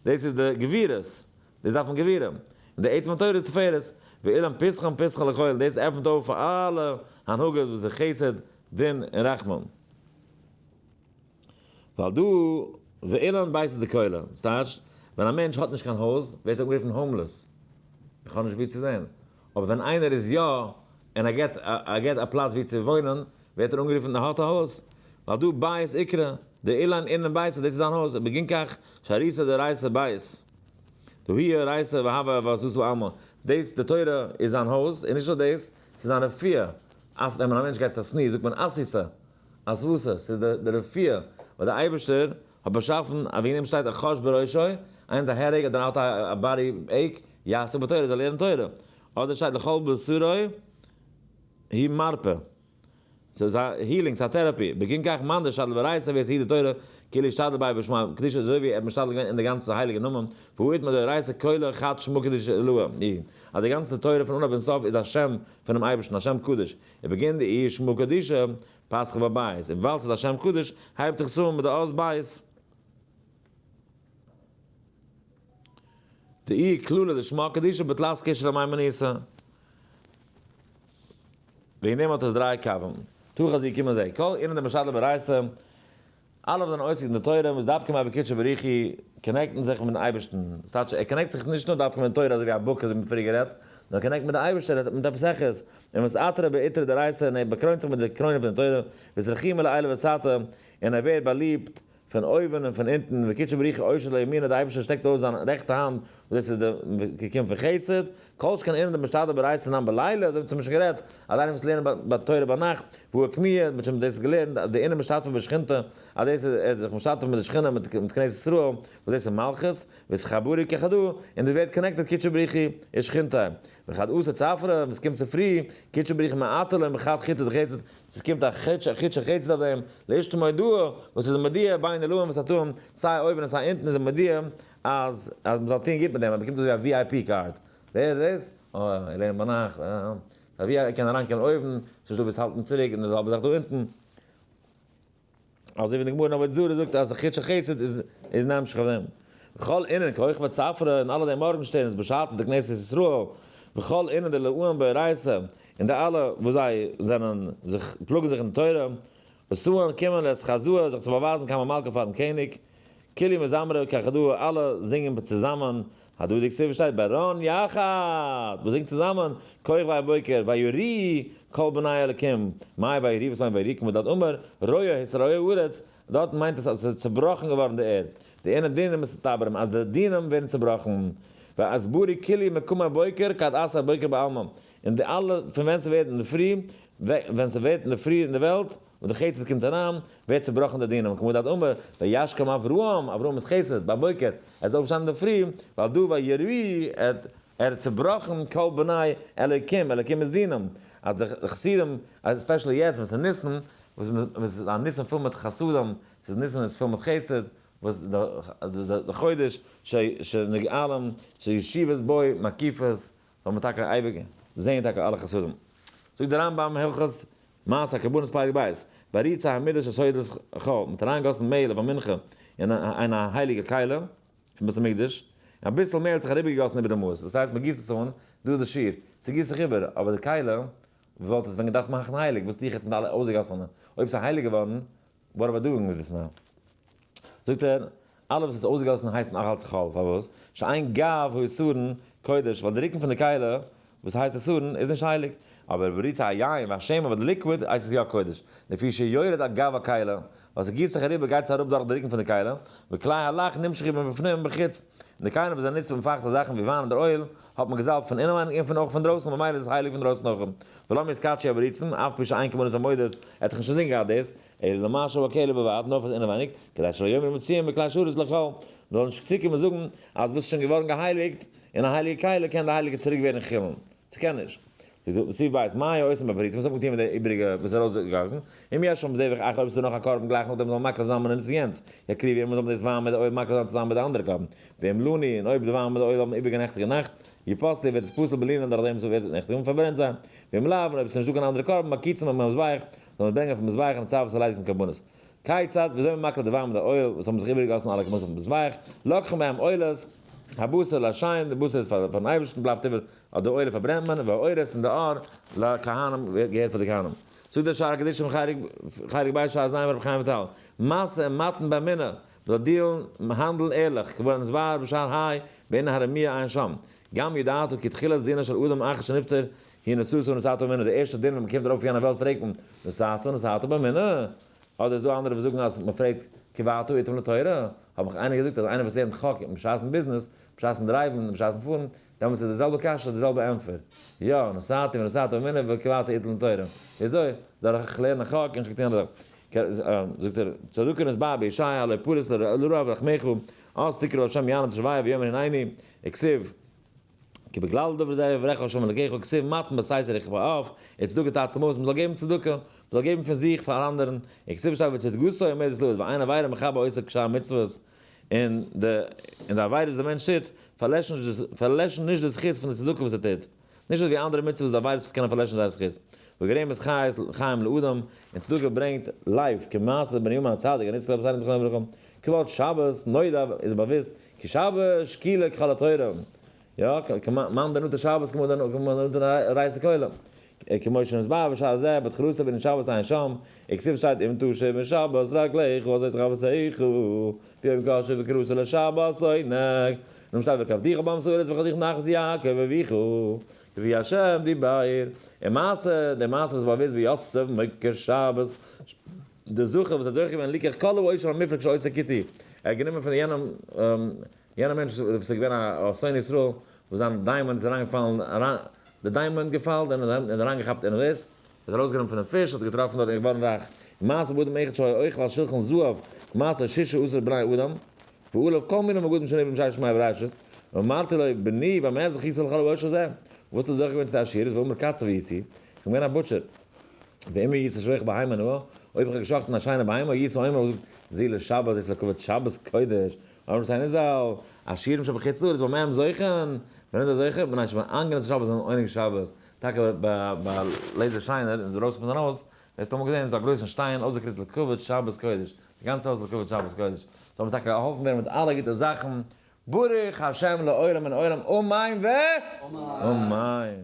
דאס איז די גבורות, דאס דארף מען גבורה. און די עצם התורה איז תפארת, ואינון פתחין פתחא לכולא, דאס עפנט אויף פאר אלע הנהגות וואס איז חסד, דין און רחמים. ווייל דא ואינון ביתא דכולא, ס'טייטשט, ווען א מענטש האט נישט קיין הויז, ווערט ער אנגערופן homeless, איך האב נישט וואו צו זען. אבער ווען איינער איז יא, און ער געט ער געט א פלאץ וואו צו וואוינען, ווערט ער אנגערופן ער האט א הויז. ווייל דא בית איקרי, דאילן אינון ביתא, דאס איז זיין הויז, ובגין כך שאריתא דאורייתא בית. דהיא אורייתא והוה ואסותא עלמא. דאס, די תורה איז זיין הויז, און נישט נאר דאס, ס'איז זיין רפואה. אז ווען א מענטש גייט צו א sneeze זאגט מען אסיסא. אז וואס עס איז די רפואה וואס דער אייבערשטער האט באשאפן, אז וועגן דעם שטייט אחש בראשו, איינער האט א headache אדער האט א body ache, יעסוק בתורה, זאל לערנען תורה, אדער שטייט לכל בשרו היא מרפא, ס'איז א healing, ס'איז א therapy, בגין כך מאן דשתדל באורייתא ווער ס'היט די תורה, כאילו השתדל ביה בשמא קדישא אזוי ווי ער האט משתדל געווען אין די גאנצע הייליגע נאמען, והא אתמר דאורייתא כולא חד שמא קדישא עילאה היא, אז די גאנצע תורה פון אנהויב און סוף איז א שם פונעם אייבערשטן, א שם קדוש, ובגין דאיהו שמא קדישא פתחא בבית, און ווייל ס'איז א שם קדוש הייבט זיך עס אן מיט די אות בית. דאיהו כללא דשמא קדישא בתלת קשרי מיימוניתא. וועגן דעם האט עס דריי קווים. תא חזי קום און זע. כל אינון דמשתדלי באורייתא. אלע וואס זענען עוסק אין די תורה, וואס דווקא מיט קודשא בריך הוא, connect ן זיך מיטן אייבערשטן. ס'טייטש, ער connect זיך נישט נאר דווקא מיט תורה אזוי ווי א book אזוי ווי מ'האט פריער גערעדט, נאר ער connect מיט די אייבערשטער, ער האט מיט עפעס העכערס. און ואתעטר בעטרא דאורייתא, און ער באקרוינט זיך מיט די קרוינע פון די תורה, ואתרחימו מלעילא ותתא, און ער ווערט באליבט פון אויבן און פון אונטן, וקודשא בריך הוא אושט ליה ימינא, די אייבערשטער שטעקט אויס זיין רעכטע האנט, וואס דאס איז די געקומען פון חסד, כל שכן אינון דמשתדלי באורייתא נם בליליא, אזוי ווי מ'האט שוין גערעדט, אז איינער וואס לערנט ביי תורה ביינאכט, והא אוקמוה, מ'האט שוין דאס געלערנט, אז דאינון משתתפי בשכינתא, אז דאס איז ער איז זיך משתתף מיט די שכינה, מיט כנסת ישראל, וואס דאס איז מלכות, ואתחברו כחדא, און דאס ווערט connected קודשא בריך הוא ושכינתיה. וכד אתו צפרא, ווען ס'קומט צופרי, קודשא בריך הוא מעטר לון בחד חוטא דחסד, ס'קומט א חוט של חסד אויף דעם, לאשתמוע מודעא, וואס איז מודיע בין עילאין ותתאין, סיי אויבן און סיי אונטן איז ער מודיע, אז אז מ'זאל טון גוט מיט דעם, ער באקומט אזוי ווי א VIP card. ווער איז דאס? אה, ער לערנט ביינאכט, אה. א ווי ער קען אריינקומען אויבן, ס'נישט דא וואו עס האלט אים צוריק, און די זעלבע זאך דא אונטן. אזוי ווי די גמרא אין עבודה זרה זאגט אז חוט של חסד איז איז נמשך אויף דעם. וכל אינון כוכבי צפרא און אלע די מארגנשטערנס בשעתא דכנסת ישראל, וכל אינון דלעאן באורייתא און די אלע וואס זיי זענען זיך פלאגן זיך אין די תורה, ואתאן קומען לאתחזאה זיך צו באווייזן קמי מלכא פארן קעניג, כולהו מזמרי כחדא אלע זינגען צוזאמען, הדא דכתיב שטייט ברן יחד, מען זינגט צוזאמען, כוכבי הבוקר, ויריעו כל בני אלקים, מאי ויריעו וואס מיינט ויריעו כמו דאת אמר, רועה התרעיה הארץ, דארטן מיינט עס אז עס איז צובראכן געווארן די ערד, דאינון דינין מתתברין אז די דינים ווערן צובראכן, ואתברו כולהו מקום הבוקר כד אתא בוקר בעלמא, און די אלע פון ווען ס'ווערט אינדערפרי, ווען ס'ווערט אינדערפרי אין די וועלט, ווען די חסד קומט אריין, ווערט צובראכן די דינים, כמו דאת אמר, וישכם אברהם, אברהם איז חסד, בבוקר, ער איז אויפגעשטאנען אינדערפרי, ועל דא ויריעו, ער האט צובראכן כל בני אלוקים, אלוקים איז דינים, אז די חסידים, אז especially יעצט ווען ס'איז ניסן, וואס איז א ניסן פול מיט חסדים, ס'איז ניסן איז פול מיט חסד, וואס די חודש שנגאלין, שישיבת בו מקיפות, זאל מען טאקע אייביג זעהן טאקע אלע חסדים. זאגט דער רמב ם הלכות מעשה הקרבנות פרק ב', בעריצה המידה של סעודת חול, מ'האט אריינגעגאסן מעהל אויף א מנחה אין א הייליגע כלי. פון בית המקדש, און אביסל מעל האט זיך אריבערגעגאסן איבער די מאס, וואס הייסט מ'גיסט עס אן, דא איז די שיעור, ס'גיסט זיך איבער, אבער די כלי וואלט עס ווען געדארפט מאכן הייליג, וואס טו איך יעצט מיט אלע אויסגעגאסענע, אויב ס'איז הייליג געווארן, what am I doing with this now? זאגט ער, אלע וואס איז אויסגעגאסן הייסן אויך אלס חול, פארוואס? שאין גב האיסורן קודש, ווייל די רוקן פון די כלי וואס הייסט איסורן איז נישט הייליג, אבער בריצה היין והשמן אבער די liquid הייסט עס יא קודש, לפי שיורד על גב הכלי, ווייל ס'גיסט זיך אריבער גייט עס אראפ דורך די רוקן פון די כלי, וכלי הלח נמשח מבפנים ומבחוץ, און די כלים וואס זענען נוצט מיט פייכטע זאכן ווי וויין אדער אויל, האט מען געזאלבט פון אינעווייניג און פון אויך פון דרויסן ממילא איז עס הייליג פון דרויסן אויך. ולא מיסקאטשי הבריצן, אף פי שאין כוונת המודד, ער האט דאך נישט אינזין געהאט דאס, אלא למה שבכלי בלבד, נאר פאר אינעווייניג, כדי שלא יאמרו מוציאים מכלי שרת לחול, מ'זאל נישט צוקומען זאגן אז וואס איז שוין געווארן געהייליגט אין א הייליגע כלי קען די הייליגע צוריק ווערן חולין. ס'קען נישט. סעיף ב', מה היה עושים בבריצן, וואס האט מען געטון מיט די איבעריגע וואס איז ארויסגעגאסן? אם יש שם זבח אחר אויב עס איז נאך א קרבן גלייך נאכדעם זאל מען מקריב זיין מנין צו יענץ, יקריבו עמו זאל מען דאס וויין מיט די אויל מקריב זיין צוזאמען מיט די אנדערע קרבן, ואם לנו, און אויב די וויין מיט די אויל האבן איבערגענעכטיגע נאכט, יפסלו ווערט עס פסול בלינה דורך דעם וואס ווערט נעכטיג און פארברענט זיי, ואם לאו, און אויב עס איז נישטא קיין אנדערע קרבן, מקיצין מהמזבח, זאל מען ברענגען פון מזבח און צו וואס איז ליידיג פון קרבנות. כיצד, ווי אזוי מען מקריב די וויין מיט די אויל וואס האבן זיך איבערגעגאסן אלע קרבנות אויפן מזבח, לוקחים בהם עולות, הבשר להשם, די בשר איז פארן אייבערשטן, בלייבט איבער אט די עולה פארברענט מען, והעורות און די אור לכהנים געהערט פאר די כהנים. זאגט דער שער הקדושים חלק ב' שער ז' רבי חיים וויטאל, משא ומתן באמונה, מ'זאל דיעלן, האנדלן ערליך, כבר נתבאר בשער ה' בענין הרמיה עיין שם, גם ידעת כי תחילת דינו של אדם אחר שנפטר היא נשאת ונתת באמונה, די ערשטע דין ווען מ'קומט ארויף אויף יענע וועלט פרעגט מען, נשאת ונתת באמונה? אדער איז דא אנדערע וואס זאגן אז מ'פרעגט קבעת עתים לתורה, האט מיך איינער געזאגט אז איינער וואס לערנט חק בשעת'ן ביזנעס, בשעת'ן דרייוון, בשעת'ן פארן, דעמאלטס איז די זעלבע קשיא די זעלבע ענטפער, יא, נשאתי ונתתי באמונה וקבעת עתים לתורה. וויאזוי? דורך לערנען חק און חק טוהן זאגט ער, צדקה נתבא בישעיה הלא פרס לרעב לחמך, אז תקרא השם יענה תשביה ויאמר הנני, וכתיב, כי בגלל דבר זה יברכך השם אלוקיך, וכתיב מתן בסתר יכפה אף, וצדקה תציל ממות, מ'זאל געבן צדקה, מ'זאל געבן פון זיך פאר אנדערן, וכתיב שטייט וצדקתו עומדת לעד, ואין עבירה מכבה אותה כשאר מצוות, און די און די עבירות וואס דער מענטש טוט, פארלעשן נישט די פארלעשן נישט די זכות פון די צדקה וואס ער טוט. נישט אזוי ווי אנדערע מצוות וואס די עבירות קענען פארלעשן זייער זכות. וגורמת חיות חיים לאדם, און צדקה ברענגט life, כמעשה בנימין הצדיק, הנזכר לאבותינו זכרונם לברכה. כבוד שבת, נודע, איז באוואוסט, כי שבת שקילה ככל התורה. יא, מאן דנטע שבת כמו דנטע אורייתא כולה. כמו שנתבאר בשער זה, בתחילתו בענין שבת עיין שם, וכתיב שטייט אם תשב אין שבת רגליך אזוי זיך אבותיך, ביום קשה וקראת לשבת עונג, נאכדעם שטייט וכבדוך במות הארץ וכבדוך נחלת יעקב אביך, כפי השם דיבר, און מעשה, די מעשה וואס באוויסט ביוסף מוקיר שבת, די זכר וואס האט זוכה געווען ליקח כל העושר המופלג שעושה כותי, ער האט גענומען פון יענעם יענער מענטש וואס איז געווען א שונא ישראל, וואס זיין diamond איז אריינגעפאלן אריין, די diamond געפאלט און איז אריינגעכאפט אין ריס, איז ארויסגענומען פונעם פיש, האט געטראפן דארט און געווארן רייך. מעשה באדם אחד שהיה אוכל על שלחן זהב, מעשה שישה עשר בני אדם, ועליו כל מיני בגדים שנראים ששת ימי בראשית, ואמרתי לו, בני, במה זכית לכל העושר הזה? וואס האסטו זוכה געווען צו די עשירות? ואמר קצב הייתי, איך בין געווען א butcher. ואם הייתי שוחט בהמה נאה, אויב איך האב געשחט'ן א שיינע בהמה, הייתי אומר, איך זאג, זו לשבת, זו לכבוד שבת קודש, אבער סיי ניזאל, עשירים שבחוץ לארץ במה הם זוכין, ווען איז ער זוכה? מפני שמענגין את השבת זענען עונג שבת, טאקע ביי לעיזער שיינער אין דרויסן פון זיין הויז, וועסטו אמאל געזען איז דא א גרויסן שטיין אויסגעקריצט לכבוד שבת קודש, די גאנצע הויז לכבוד שבת קודש, זאל מען טאקע געהאלפן ווערן מיט אלע גוטע זאכן, ברוך השם לעולם און עולם אמן ואמן.